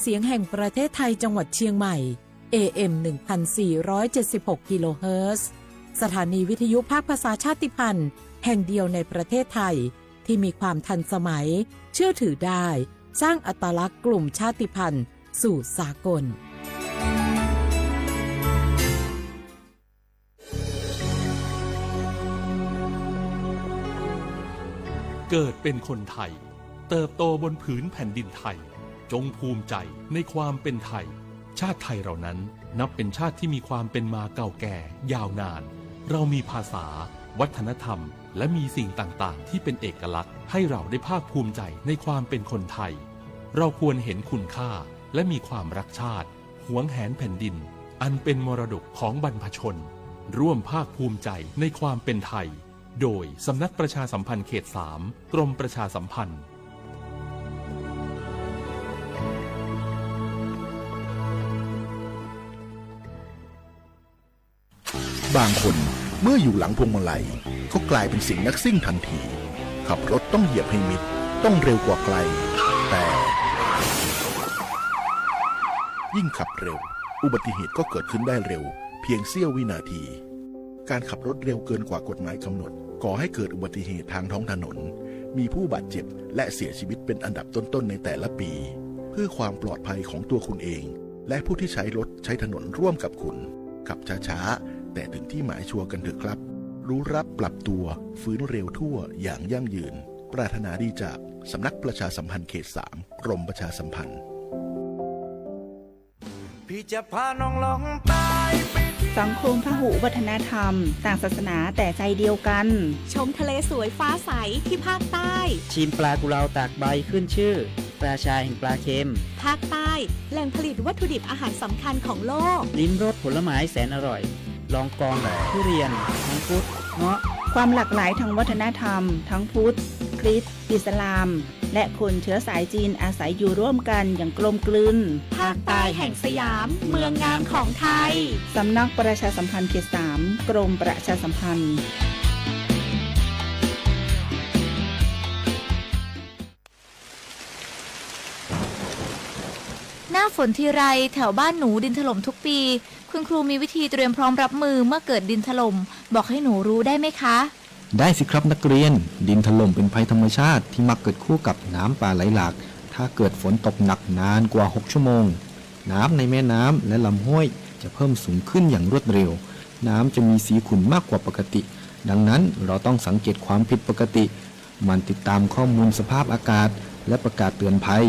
เสียงแห่งประเทศไทย จังหวัดเชียงใหม่ เอ เอ็ม หนึ่งพันสี่ร้อยเจ็ดสิบหก กิโลเฮิรตซ์ สถานีวิทยุภาคภาษาชาติพันธุ์แห่งเดียวในประเทศไทย ที่มีความทันสมัย เชื่อถือได้ สร้างอัตลักษณ์กลุ่มชาติพันธุ์สู่สากล เกิดเป็นคนไทย เติบโตบนผืนแผ่นดินไทย จงภูมิใจในความเป็นไทย ชาติไทยเรานั้นนับเป็นชาติที่มีความเป็นมาเก่าแก่ยาวนาน เรามีภาษา วัฒนธรรม และมีสิ่งต่างๆ ที่เป็นเอกลักษณ์ ให้เราได้ภาคภูมิใจในความเป็นคนไทย เราควรเห็นคุณค่า และมีความรักชาติ หวงแหนแผ่นดิน อันเป็นมรดกของบรรพชน ร่วมภาคภูมิใจในความเป็นไทย โดยสำนักประชาสัมพันธ์เขตสาม กรมประชาสัมพันธ์ บางคนเมื่ออยู่หลังพวงมาลัยก็กลายเป็นเสียงนักซิ่งทันที ขับรถต้องเหยียบให้มิด ต้องเร็วกว่าใคร แต่ ยิ่งขับเร็ว อุบัติเหตุก็เกิดขึ้นได้เร็ว เพียงเสี้ยววินาที การขับรถเร็วเกินกว่ากฎหมายกำหนด ก่อให้เกิดอุบัติเหตุทางท้องถนน มีผู้บาดเจ็บและเสียชีวิตเป็นอันดับต้นๆ ในแต่ละปี เพื่อความปลอดภัยของตัวคุณเอง และผู้ที่ใช้รถใช้ถนนร่วมกับคุณ ขับช้าๆ แต่ถึงที่หมายชัวร์กันเถอะครับ รู้ระดับ ปรับตัว ฟื้นเร็วทั่วอย่างยั่งยืน ปรารถนาดีจากสำนักประชาสัมพันธ์เขตสาม กรมประชาสัมพันธ์ สังคมพหุวัฒนธรรม ต่างศาสนาแต่ใจเดียวกัน ชมทะเลสวยฟ้าใสที่ภาคใต้ ชิมปลากุเลาตากใบขึ้นชื่อ ราชาแห่งปลาเค็ม ภาคใต้ แหล่งผลิตวัตถุดิบอาหารสำคัญของโลก ลิ้มรสผลไม้แสนอร่อย ลองกอง ทุเรียน มังคุด เงาะ ความหลากหลายทางวัฒนธรรม ทั้งพุทธ คริสต์ อิสลาม และคนเชื้อสายจีนอาศัยอยู่ร่วมกันอย่างกลมกลืน ภาคใต้แห่งสยาม เมืองงามของไทย สำนักประชาสัมพันธ์เขตสาม กรมประชาสัมพันธ์ หน้าฝนทีไร แถวบ้านหนูดินถล่มทุกปี คุณครูมีวิธีเตรียมพร้อมรับมือเมื่อเกิดดินถล่ม บอกให้หนูรู้ได้ไหมคะ ได้สิครับนักเรียน ดินถล่มเป็นภัยธรรมชาติที่มักเกิดคู่กับน้ำป่าไหลหลาก ถ้าเกิดฝนตกหนักนานกว่าหกชั่วโมง น้ำในแม่น้ำและลำห้วยจะเพิ่มสูงขึ้นอย่างรวดเร็ว น้ำจะมีสีขุ่นมากกว่าปกติ ดังนั้นเราต้องสังเกตความผิดปกติ หมั่นติดตามข้อมูลสภาพอากาศ และประกาศเตือนภัย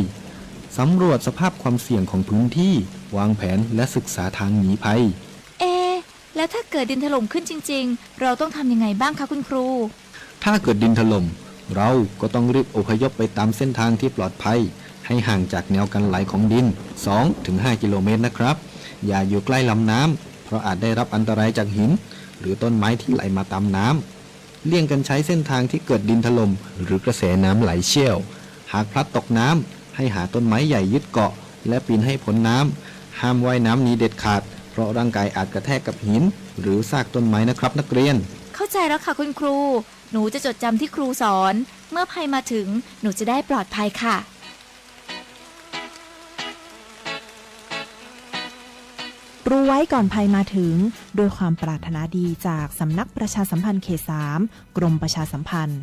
สำรวจสภาพความเสี่ยงของพื้นที่ วางแผนและศึกษาทางหนีภัย เอะ แล้วถ้าเกิดดินถล่มขึ้นจริงๆ เราต้องทำยังไงบ้างคะคุณครู ถ้าเกิดดินถล่ม เราก็ต้องรีบอพยพไปตามเส้นทางที่ปลอดภัย ให้ห่างจากแนวกันไหลของดิน สองถึงห้ากิโลเมตรนะครับ อย่าอยู่ใกล้ลำน้ำ เพราะอาจได้รับอันตรายจากหิน หรือต้นไม้ที่ไหลมาตามน้ำ เลี่ยงกันใช้เส้นทางที่เกิดดินถล่ม หรือกระแสน้ำไหลเชี่ยว หากพลัดตกน้ำ ให้หาต้นไม้ใหญ่ยึดเกาะ และปีนให้พ้นน้ำ ห้ามว่ายน้ำหนีเด็ดขาด เพราะร่างกายอาจกระแทกกับหิน หรือซากต้นไม้นะครับนักเรียน เข้าใจแล้วค่ะคุณครู หนูจะจดจำที่ครูสอน เมื่อภัยมาถึง หนูจะได้ปลอดภัยค่ะ รู้ไว้ก่อนภัยมาถึง ด้วยความปรารถนาดีจากสำนักประชาสัมพันธ์เขตสาม กรมประชาสัมพันธ์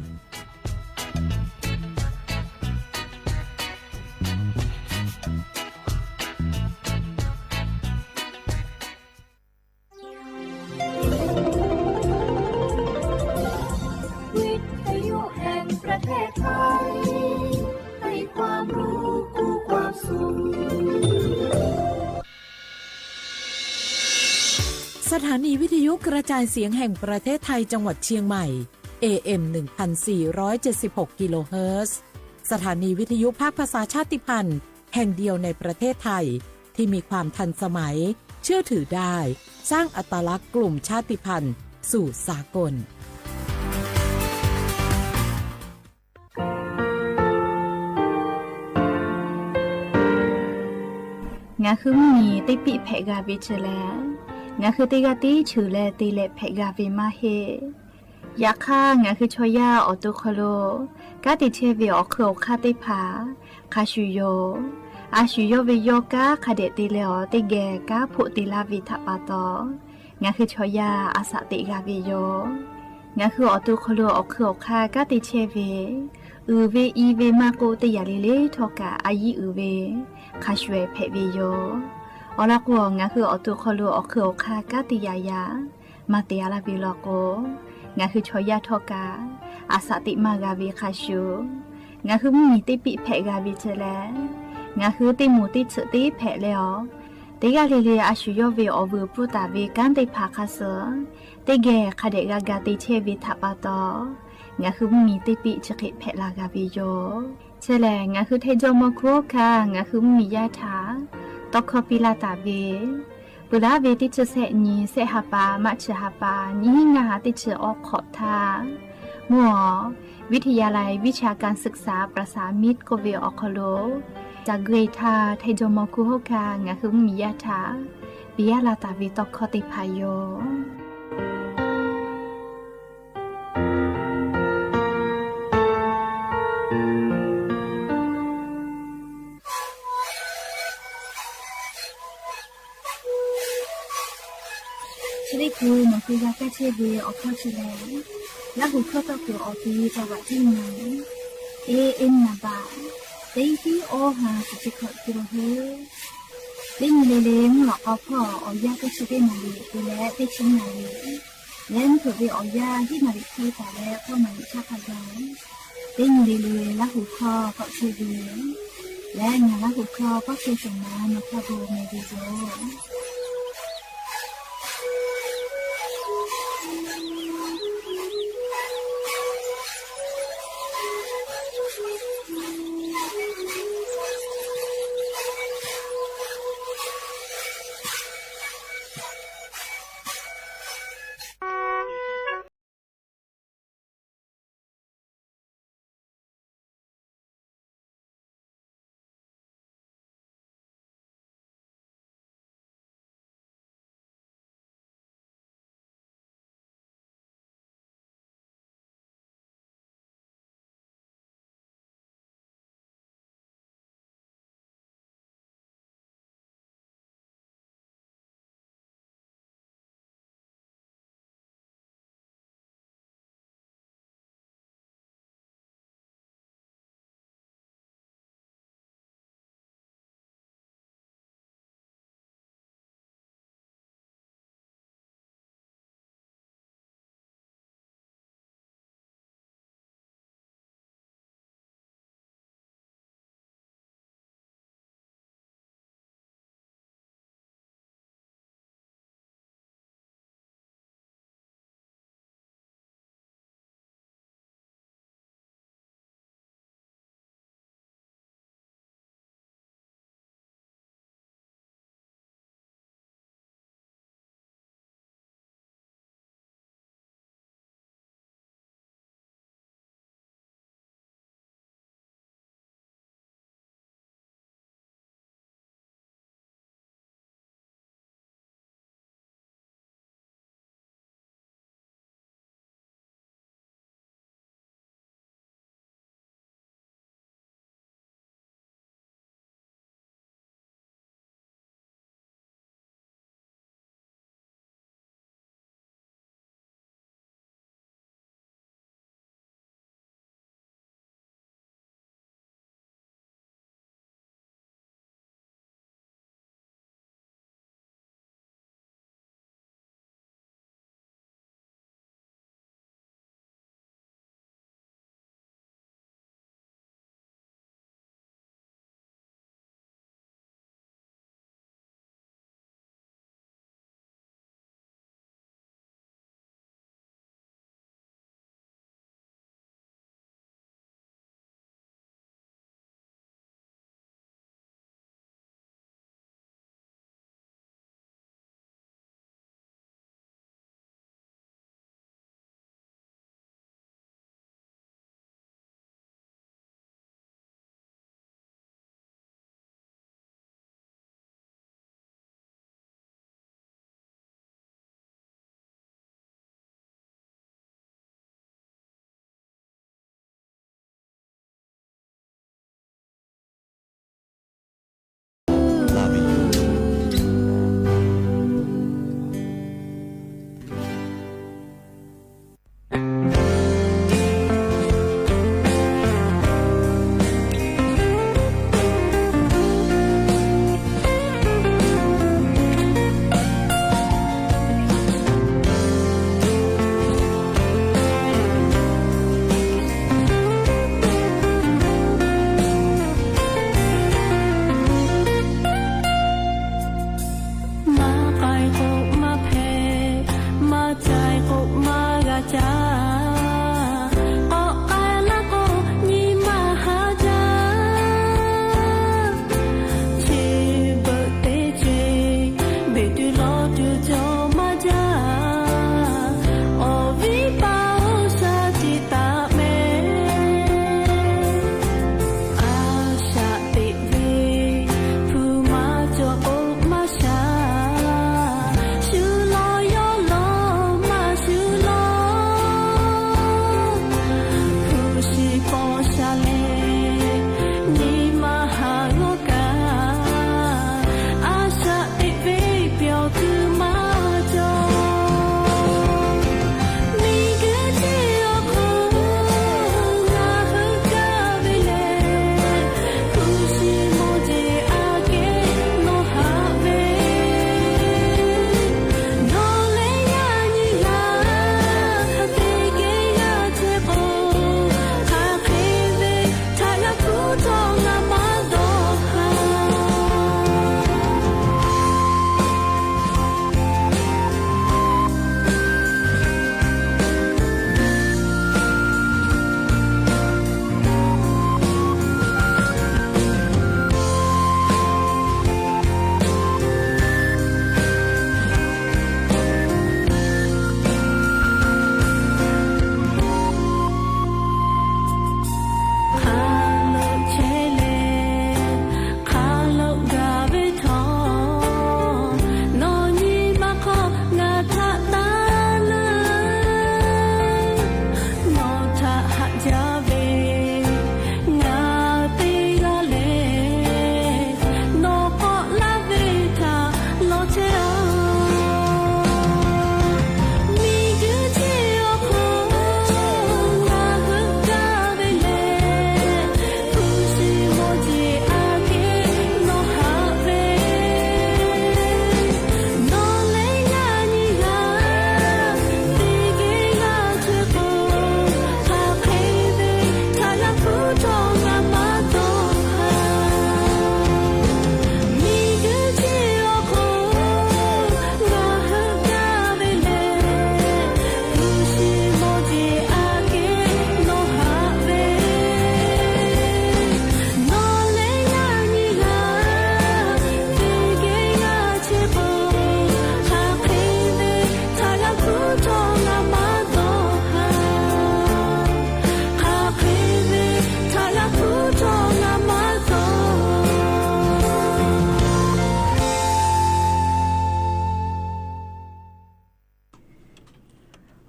สถานีวิทยุกระจายเสียงแห่งประเทศไทย จังหวัดเชียงใหม่ เอ เอ็ม หนึ่งพันสี่ร้อยเจ็ดสิบหก กิโลเฮิรตซ์ สถานีวิทยุภาคภาษาชาติพันธุ์แห่งเดียวในประเทศไทย ที่มีความทันสมัย เชื่อถือได้ สร้างอัตลักษณ์กลุ่มชาติพันธุ์สู่สากล Ngaˬ hui mvuhˇ miˬ teˇ piˆ hpehꞈ g'a ve chi lehˬ, ngaˬ hui teˇ g'aˇ tiˉ cheuˬ leh te leh hpehꞈ g'a ve maˇ heˆ. Yaꞈ hk'aˇ, ngaˬ hui chaw yaˇ awˬ to hk'aw lo kanˉ te chehˇ ve awˬ hkui awˬ hk'aˇ teˇ hpaˍ hk'a shuˍ yoˬ. A shu yawˇ ve yawˇ kanˉ hk'a dehꞈ te leh awˬ teˇ geh kanˉ hpoˆ te laˇ ve htaꞈ pa taw, ngaˬ hui chaw yaˇ a shaꞈ teꞈ g'a ve yoˬ. Ngaˬ hui awˬ to hk'aw lo awˬ hk'ui awˬ hk'aˇ kanˉ te chehˇ ve, uiˍ ve i ve maˇ k'oˆ teˇ yanˇ le le htawˇ kaꞈ a yiˉ uiˍ ve hk'a shuˍ ehˍ hpehꞈ ve yoˬ. Awˬ lawn k'o, ngaˬ hui awˬ to hk'aw lo awˬ hk'ui awˬ hk'aˇ kanˉ te yaꞈ yaꞈ maˇ te a laˇ ve law k'o, ngaˬ hui chaw yaˇ htawˇ kaꞈ a shaꞈ teꞈ maˇ g'a ve hk'a shuˍ, ngaˬ hui mvuhˇmiˬ teˇ piˆ hpehꞈ g'a ve chi leh, ngaˬ hui teˇ moˍ teˇ tsuhꞈ teˇ hpehꞈ leh awˬ, teˇ g'aˇ le le a shu yawˇ ve awˬ vuiˬ pfuhˇ taˍ ve kanˉ teˇ hpaˍ hk'a suh teˇ geh hk'a dehꞈ g'a ga te chehˇ ve htaꞈ pa taw, ngaˬ hui mvuhˇmiˬ teˇ piˆ chi hk'e hpehꞈ la g'a ve yoˬ. Chi lehˬ, ngaˬ hui Htaiˇ jawˇmawˇ hkunˉ hawˉ hkanˇ ngaˬ hui mvuhˇmiˬ yaˇ htaꞈ tawˇ hkawˇ piˇ laˇ taˍ ve, peuˬ laˉ ve teˇ chi sehˆ nyi sehˆ ha pa maˇ chi ha pa nyiˇ hinˉ ngaˇ ha teˇ chi awˬ hk'awꞈ htaˇ, mvuhˇ awˬ วิทยาลัยวิชาการศึกษาประสามิตร k'oˆ ve awˬ hk'aw lo จากเกรด htaˇ Htaiˇ jawˇmawˇ hkunˉ hawˉ hkanˇ ngaˬ hui mvuhˇmiˬ yaˇ htaꞈ piˇ laˇ taˍ ve tawˇ hkawˇ teˇ hpaˍ yoˬ. Chi teˇ hkui nawˬ hui g'a kaˇ chehˇ ve awˬ hkawˇ chi lehˬ, Laˇ huˍ hkawˇ tawˇ kuiˬ awˬ ti จังหวัดที่หนึ่ง teˇ eˉ naˍ baꞈ teˇ hiˉ awˇ ha chi chi hkawꞈ te la heuˆ. Teˇ nyi le le mvuhˇ lawꞈ k'aw hpawˇ awˬ yanˇ teˇ chi teˇ naˍ riˍ te leh teˇ chi naˍ riˍ leh mvuhˇ hpeuꞈ ve awˬ yanˇ hiˉ naˍ riˍ hk'e taˍ leh k'awˇ naˍ riˍ chaˇ hk'a gaˬ, teˇ nyi le le Laˇ huˍ hkawˇ k'awꞈ chehˇ ve leh ngaˬ Laˇ huˍ hkawˇ k'awꞈ chehˇ shawˍ ma nawˬ hk'a bon meh ve yoˬ.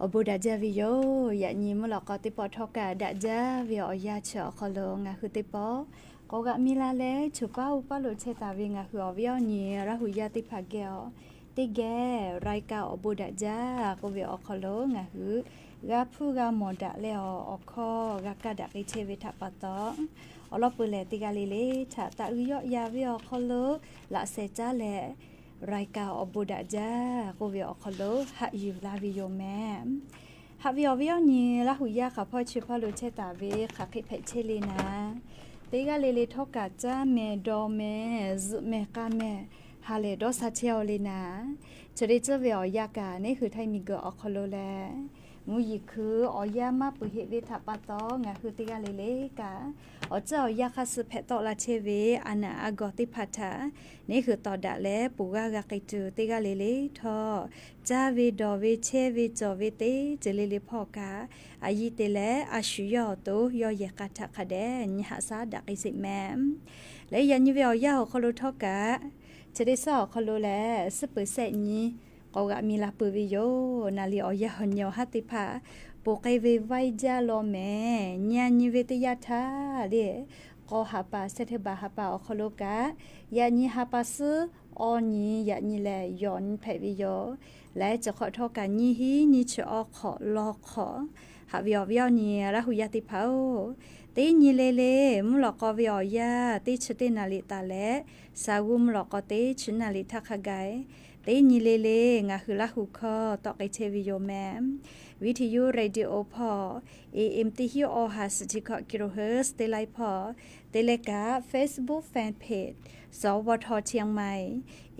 Awˬ bon daꞈ jaˇ ve yoˬ. Yaꞈ nyi mvuhˇ lawꞈ k'aw teˇ pawˆ htawˇ kaꞈ daꞈ jaˇ ve awˬ yanˇ chi awˬ hk'aw lo ngaˬ hui teˇ pawˆ k'awꞈ g'aꞈ mi la leh, choˬ paˉ uˉ paˉ lo chehˇ taˍ ve ngaˬ hui awˬ viˉ awˬ nyi Laˇ huˍ yaˇ teˇ hpaˍ geh awˬ, teˇ geh รายการ awˬ bon daꞈ jaˇ k'oˆ ve awˬ hk'aw lo ngaˬ hui g'a hpuˇ g'a mawˬ daꞈ leh awˬ, awˬ hkawˇ g'a kaˇ daꞈ k'ai chehˇ ve htaꞈ pa taw, awˬ lawn peuˬ lehˬ teˇ g'aˇ le le htaꞈ taꞈ g'uiˬ yawˆ yan ve awˬ hk'aw lo laꞈ sheh caˉ leh, รายการ awˬ bon daꞈ jaˇ k'oˆ ve awˬ hk'aw lo haꞈ yuˬ laˇ ve yoˬ mehˍ. Haꞈ ve awˬ viˉ awˬ nyi Laˇ huˍ yaˇ hk'aˬ hpawˇ chi hpawˇ lo chehˇ taˍ ve hk'aˬ hk'e hpehꞈ chehˇ le naˍ, teˇ g'aˇ le le htawˇ kaꞈ caˇ mehˍ dawˬ mehˍ zuhꞈ mehˍ k'a mehˍ ha lehˬ dawˇ sha chehˇ aw le naˍ. Chi hk'e tcuhˉ ve awˬ yanˇ kaꞈ neˇ hui Htaiˇ miˬguiˬ awˬ hk'aw lo lehˬ, mvuhˇ yeˬ hkui awˬ yanˇ maˇ peuˬ heˆ ve htaꞈ pa taw ngaˬ hui teˇ g'aˇ le le kaꞈ, awˬ tcuhˉ awˬ yanˇ hk'aˇ suh hpehꞈ tawˆ la chehˇ ve a naˬ a gawˬ teˇ hpaˍ htaꞈ neˇ hui tawˍ daꞈ leh ponˬ g'aˇ g'a k'ai tuˬ teˇ g'aˇ le le htawˇ, caˇ ve dawˬ ve chehˇ ve cawˬ ve teˇ ceuˬ le le hpawˇ kaꞈ, a yiˇ te leh a shu yawˇ awˬ to yawˇ yehˬ k'a htaꞈ hk'a dehꞈ nyi haꞈ shaˉ daꞈ k'ai sheˍ mehˍ. Leh yaꞈ nyi ve awˬ yanˇ awˬ hk'aw lo htawˇ kaꞈ, chi teˇ shaˉ awˬ hk'aw lo lehˬ suhˉ peuˬ shehˆ nyi k'awꞈ g'aꞈ mi la peuˬ ve yoˬ. Naˍ liꞈ awˬ yanˇ awˬ nyi awˬ haˉ teˇ hpaˍ ponˬ k'ai ve vaiˇ jaˇ law mehˍ. Nyi a nyi ve teˇ yanˇ htaˇ le, k'aw ha pa, September ha pa awˬ hk'aw lo kaꞈ, yaꞈ nyi ha pa suhˉ awˬ nyi yaꞈ nyi lehˬ yawˬ nyi hpehꞈ ve yoˬ. Leh chi hk'awꞈ htawˇ kaꞈ nyiˇ hinˉ nyiˇ chi awˬ hk'awꞈ law hk'awꞈ, haꞈ ve awˬ viˉ awˬ nyi Laˇ huˍ yaˇ teˇ hpaˍ-oˬ, teˇ nyi le le mvuhˇ lawꞈ k'aw ve awˬ yanˇ teˇ chi teˇ naˍ liꞈ taˍ leh, shaˍ g'uˇ mvuhˇ lawꞈ k'aw teˇ chi naˍ liꞈ htaˇ hk'a gaˬ, teˇ nyi le le ngaˬ hui Laˇ huˍ hkawˇ tawˆ k'ai chehˇ ve yoˬ mehˍ. Viˇ hti yuˇ radio hpawˇ, A M teˇ hinˉ awˬ ha suhˍ chi hkawꞈ kilohertz teˇ laiˉ hpawˇ, teˇ leh kaꞈ Facebook fan page สวท เชียงใหม่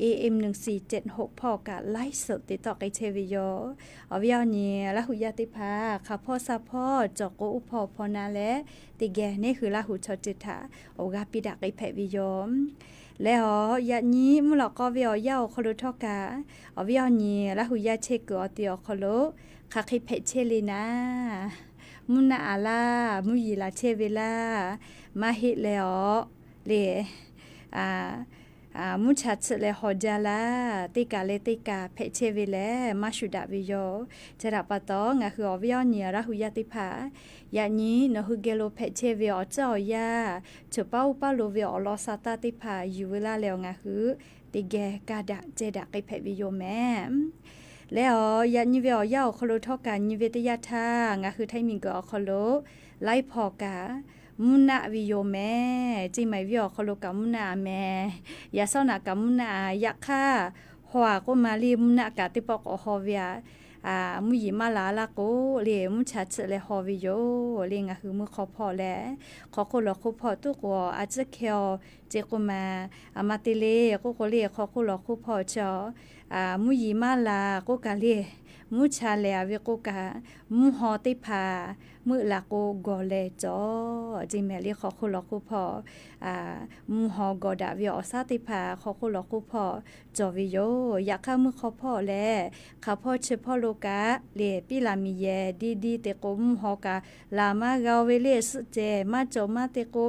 A M หนึ่งสี่เจ็ดหก hpawˇ kaꞈ ไลฟ์สด te tawˆ k'ai chehˇ ve yoˬ. Awˬ viˉ awˬ nyi Laˇ huˍ yaˇ teˇ hpaˍ hk'aˬ hpawˇ sha hpawˇ cawˬ k'o uˉ hpawˇ hpawˇ na leh, teˇ geh neˇ hui Laˇ huˍ chaw ceuˬ htaꞈ awˬ g'aˇ piˇ daꞈ k'ai hpehꞈ ve yoˬ. Leh awˬ yaꞈ nyi mvuhˇ lawꞈ k'aw ve awˬ yanˇ awˬ hk'aw lo htawˇ kaꞈ, awˬ viˉ awˬ nyi Laˇ huˍ yaˇ chehˇ kuiˬ awˬ te awˬ hk'aw lo hk'aˬ hk'e hpehꞈ chehˇ le naˍ, mvuhˇ naˆ aˍ laˇ, mvuhˇ yeˬ laˬ chehˇ ve laˇ, maˇ heˆ leh awˬ le mvuhˇ cha tsuhꞈ leh haw jaˇ laˇ, teˇ kaˬ leh teˇ kaˬ hpehꞈ chehˇ ve lehˬ maˇ shuˍ daꞈ ve yoˬ. Chi htaꞈ pa taw ngaˬ hui awˬ viˉ awˬ nyi Laˇ huˍ yaˇ teˇ hpaˍ, yaꞈ nyi nawˬ hui geh lo hpehꞈ chehˇ ve awˬ tcuhˉ awˬ yanˇ, choˬ paˉ uˉ paˉ lo ve awˬ lawn sha taˇ teˇ hpaˍ yuˬ veu laˇ leh awˬ ngaˬ hui teˇ geh kaˇ daꞈ ceh daꞈ k'ai hpehꞈ ve yoˬ mehˍ. Leh awˬ yaꞈ nyi ve awˬ yanˇ awˬ hk'aw lo htawˇ kaꞈ nyi ve teˇ yanˇ htaˇ ngaˬ hui Htaiˇ miˬguiˬ awˬ hk'aw lo laiˉ hpawˇ kaꞈ mvuhˇ naˆ ve yoˬ mehˍ. Ceˇ maiˍ viˇ awˬ hk'aw lo kaꞈ mvuhˇ naˆ a mehˍ. Yaꞈ sawˉ naꞈ kaꞈ mvuhˇ naˆ a. Yaꞈ hk'aˇ haw a k'oˆ ma le mvuhˇ naˆ kaꞈ teˇ pawˆ k'awꞈ haw ve a, mvuhˇ yeˬ maˇ la laˇ k'o le mvuhˇ cha tsuhꞈ leh haw ve yoˬ le. Ngaˬ hui mvuhˇ hk'aw hpawˇ leh hk'aw hk'oˆ lawˬ hk'oˆ hpawˇ tuˉ k'o a tcuhˉ hkeh aw ceˇ k'oˆ ma, a ma te le k'oˆ k'o le hk'aw hk'oˆ lawˬ hk'oˆ hpawˇ chi mvuhˇ yeˬ maˇ la k'oˆ kaꞈ le, mvuhˇ cha lehˬ a ve k'oˆ kaꞈ, mvuhˇ haw teˇ hpaˍ meuˆ la k'o gawˬ leh cawˬ ceˇ mehˍ le hk'aw hk'oˆ lawˬ hk'oˆ hpawˇ mvuhˇ haw gawˬ daꞈ ve awˬ shaˉ teˇ hpaˍ hk'aw hk'oˆ lawˬ hk'oˆ hpawˇ cawˬ ve yoˬ. Yaꞈ hk'aˇ mvuhˇ hk'aw hpawˇ leh hk'aˬ hpawˇ chi hpawˇ lo kaꞈ le piˉ laˬ miˬ yehˬ diˇ diˇ te k'o mvuhˇ haw kaꞈ laˬ maˇ g'a ve le suhˆ cehˬ maˇ cawˬ maˇ te k'o,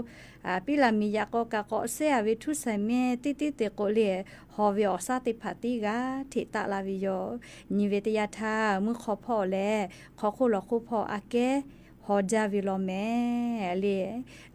piˉ laˬ miˬ yaꞈ k'aw kaꞈ k'awꞈ sehˉ a ve htuˉ shaiˍ mehˇ tiˉ tiˉ te k'o le haw ve awˬ shaˉ teˇ hpaˍ tiˉ g'a hteꞈ taˆ la ve yoˬ. Nyi ve teˇ yanˇ htaˇ mvuhˇ hk'aw hpawˇ leh hk'aw hk'oˆ lawˬ hk'oˆ hpawˇ aꞈ kehˉ haw jaˇ ve law mehˍ le.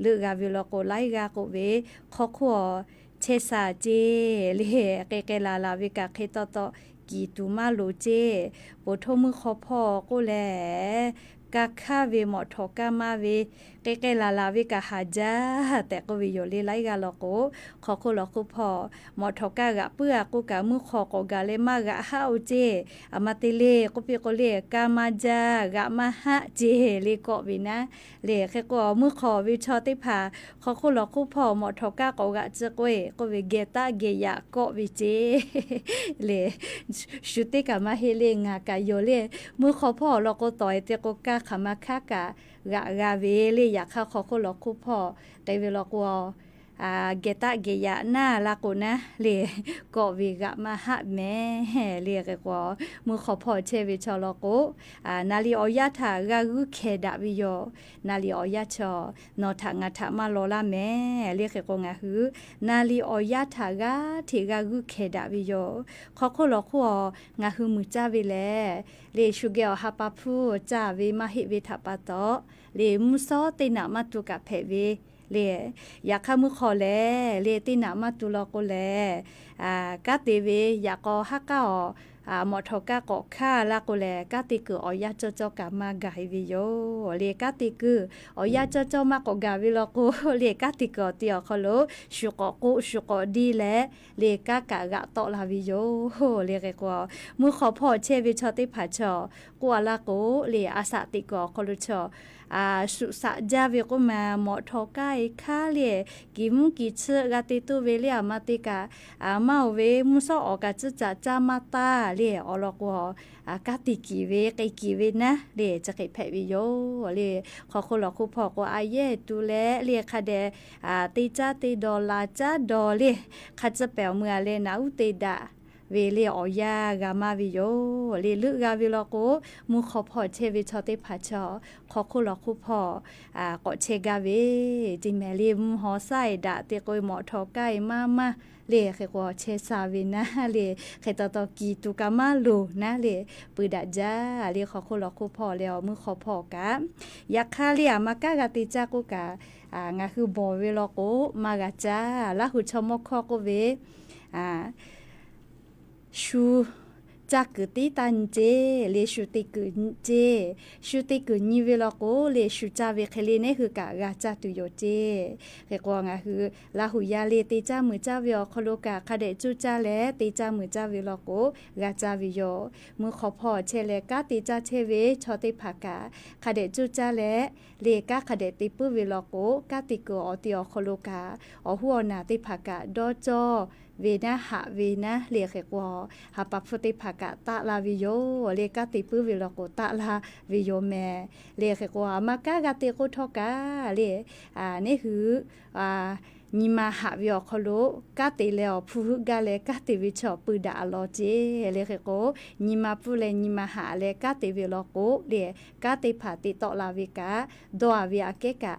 Leuˆ g'a ve law k'o laiˉ g'aˇ k'oˆ ve hk'aw hk'oˆ awˬ chehˇ sha ceˇ le. K'ai k'ai laˬ laˬ ve kaꞈ hk'e taw taw kiˬ tuˬ maˇ loˍ ceˇ. Poˬ htoˇ mvuhˇ hk'aw hpawˇ k'oˆ leh, kaˇ hkaˇ ve mawꞈ htawˍ kaˇ maˇ ve, k'ai k'ai laˬ laˬ ve kaꞈ haˍ jaˇ tehꞈ k'oˆ ve yoˬ le. Laiˉ g'aˇ law k'o hk'aw hk'oˆ lawˬ hk'oˆ hpawˇ mawꞈ htawˍ kaˇ g'aꞈ puiˉ a k'oˆ kaꞈ mvuhˇ hk'aw k'awꞈ gaˬ leh maˇ g'aꞈ haˆ oˬ ceˇ. A ma te le k'oˆ piˇ k'o le kaˇ maˇ jaˇ g'aꞈ maˇ haˆ ceˇ le kawˆ ve naˉ le. Hk'e k'o mvuhˇ hk'aw ve chaw teˇ hpaˍ hk'aw hk'oˆ lawˬ hk'oˆ hpawˇ mawꞈ htawˍ kaˇ k'awꞈ g'aꞈ tcuh k'o e k'oˆ ve geh taˆ geh yaꞈ kawˆ ve ceˇ le. Shu teˇ kaꞈ maˇ heˆ le ngaˬ kaꞈ yoˬ le. Mvuhˇ hk'aw hpawˇ awˬ lawn k'o tawˍ e te k'o kaˇ hk'aˬ ma hkaˉ kaꞈ g'aꞈ g'a ve le. Yaꞈ hk'aˇ hk'aw hk'oˆ lawˬ hk'oˆ hpawˇ k'ai ve law k'o geh taˆ geh yaꞈ naˇ la k'o naˉ le, kawˆ ve g'aꞈ maˇ haˆ mehˍ le. Hk'e k'o, mvuhˇ hk'aw hpawˇ chehˇ ve chaw law k'o, naˍ liˍ awˬ yanˇ htaꞈ g'a g'uiˇ hkehˍ daꞈ ve yoˬ. Naˍ liˍ awˬ yanˇ chaw nawˬ htaꞈ ngaˬ htaꞈ maˇ law laˇ mehˍ le. Hk'e k'o, ngaˬ hui naˍ liˍ awˬ yanˇ htaꞈ g'aˇ hteꞈ g'a g'uiˇ hkehˍ daꞈ ve yoˬ. Hk'aw hk'oˆ lawˬ hk'oˆ a, ngaˬ hui muiˬ caˇ ve lehˬ, le shu geh awˬ ha pa hpfuhˇ caˇ ve maˇ heˆ ve htaꞈ pa taw, le mvuhˇ shawˉ teˇ naꞈ maˇ tu kaꞈ hpehꞈ ve le. Yaꞈ hk'aˇ mvuhˇ hk'aw lehˬ, le teˇ naꞈ maˇ tu law k'o lehˬ, kanˉ te ve yaꞈ k'aw haˉ k'aˉ awˬ mawꞈ htawˍ kaˇ k'awꞈ hkanˇ la k'o lehˬ, kanˉ te kuiˬ awˬ yanˇ cawˇ cawˇ kaꞈ maˇ gaˬ e ve yoˬ le. Kanˉ te kuiˬ awˬ yanˇ cawˇ cawˇ maˇ k'awꞈ gaˬ ve law k'o, le kanˉ te kuiˬ awˬ ti awˬ hk'aw lo shu k'awꞈ k'oˆ shu k'awꞈ diˇ leh, le kanˉ kaꞈ g'aꞈ tawˆ la ve yoˬ le. Hk'e k'o, mvuhˇ hk'aw hpawˇ chehˇ ve chaw teˇ hpaˍ chaw k'oˆ a laˇ k'o, le a shaꞈ teꞈ kuiˬ awˬ hk'aw lo chaw shuꞈ shaꞈ jaˇ ve k'oˆ ma, mawꞈ htawˍ kaˇ e hkanˉ le, kiˬ mvuhˇ kiˬ tsuhˆ g'a te toˇ ve le, aˬ ma te kaꞈ maˇ oˬ ve mvuhˇ shawˉ awˬ kaꞈ tcuhˉ caꞈ caˇ maˇ taˇ le. Awˬ lawn k'o, kanˉ te kiˬ ve k'ai kiˬ ve naˉ le, chi hk'e hpehꞈ ve yoˬ le. Hk'aw hk'oˆ lawˬ hk'oˆ hpawˇ k'o, a yehˇ tu leh le hk'a dehꞈ te caˇ te dawˬ laˬ caˉ dawˬ le, hk'a tcuhˉ pehˍ awˬ meuˇ a leh naꞈ uˉ te daꞈ ve le awˬ yanˇ g'a maˇ ve yoˬ le. Leuˆ g'a ve law k'o, mvuhˇ hk'aw hpawˇ chehˇ ve chaw teˇ hpaˍ chaw hk'aw hk'oˆ lawˬ hk'oˆ hpawˇ k'awꞈ chehˇ gaˇ ve, teˇ mehˍ le mvuhˇ haw shaˉ e daꞈ te k'o, mawꞈ htawˍ kaˇ e maˇ maˇ le. Hk'e k'o, chehˇ sha ve naˉ le, hk'e taw taw kiˬ tuˬ kaꞈ maˇ loˍ naˉ le, pui daꞈ jaˇ le. Hk'aw hk'oˆ lawˬ hk'oˆ hpawˇ leh awˬ mvuhˇ hk'aw hpawˇ kaꞈ, yaꞈ hk'aˇ le aˬ ma kanˉ g'a te caˇ k'oˆ kaꞈ, ngaˬ hui bawˬ ve law k'o maˇ g'a caˇ. Laˇ hu chaw mawˇ hkawˇ k'oˆ ve, shu caˇ kuiˬ tiˉ taˇ nyi ceˇ le, shu te kuiˬ nyi ceˇ. Shu te kuiˬ nyi ve law k'o le, shu caˇ ve hk'e le neˉ hui kaꞈ g'a caˇ tuˬ yoˬ ceˇ. Hk'e k'o, ngaˬ hui Laˇ hu yaˇ le te caˇ muiˬ caˇ ve awˬ hk'aw lo kaꞈ hk'a dehꞈ cuˇ caˇ leh te caˇ muiˬ caˇ ve law k'o g'a caˇ ve yoˬ. Mvuhˇ hk'aw hpawˇ chehˇ leh kanˉ te caˇ chehˇ ve chaw teˇ hpaˍ kaꞈ hk'a dehꞈ cuˇ caˇ leh, le kanˉ hk'a dehꞈ te puiˉ ve law k'o, kanˉ te kuiˬ awˬ ti awˬ hk'aw lo kaꞈ awˬ hoˉ awˬ naˬ teˇ hpaˍ kaꞈ dawˇ cawˇ ve naˉ haꞈ ve naˉ le. Hk'e k'o, ha pa hpfuhˇ teˇ hpaˍ kaꞈ taˆ la ve yoˬ le. Kanˉ te puiˉ ve law k'o taˆ la ve yoˬ mehˍ le. Hk'e k'o, aˬ ma kanˉ g'a te k'oˆ htawˇ kaꞈ le, neˉ hui nyi ma haꞈ ve awˬ hk'aw lo kanˉ te leh awˬ hpu heuˆ gaˇ leh kanˉ te ve chaw pui daꞈ a law ceˇ le. Hk'e k'o, nyi ma pfuhˇ leh nyi ma haꞈ leh kanˉ te ve law k'o le, kanˉ teˇ hpaˍ te tawˆ la ve kaꞈ, dawˇ a ve aꞈ kehˉ kaꞈ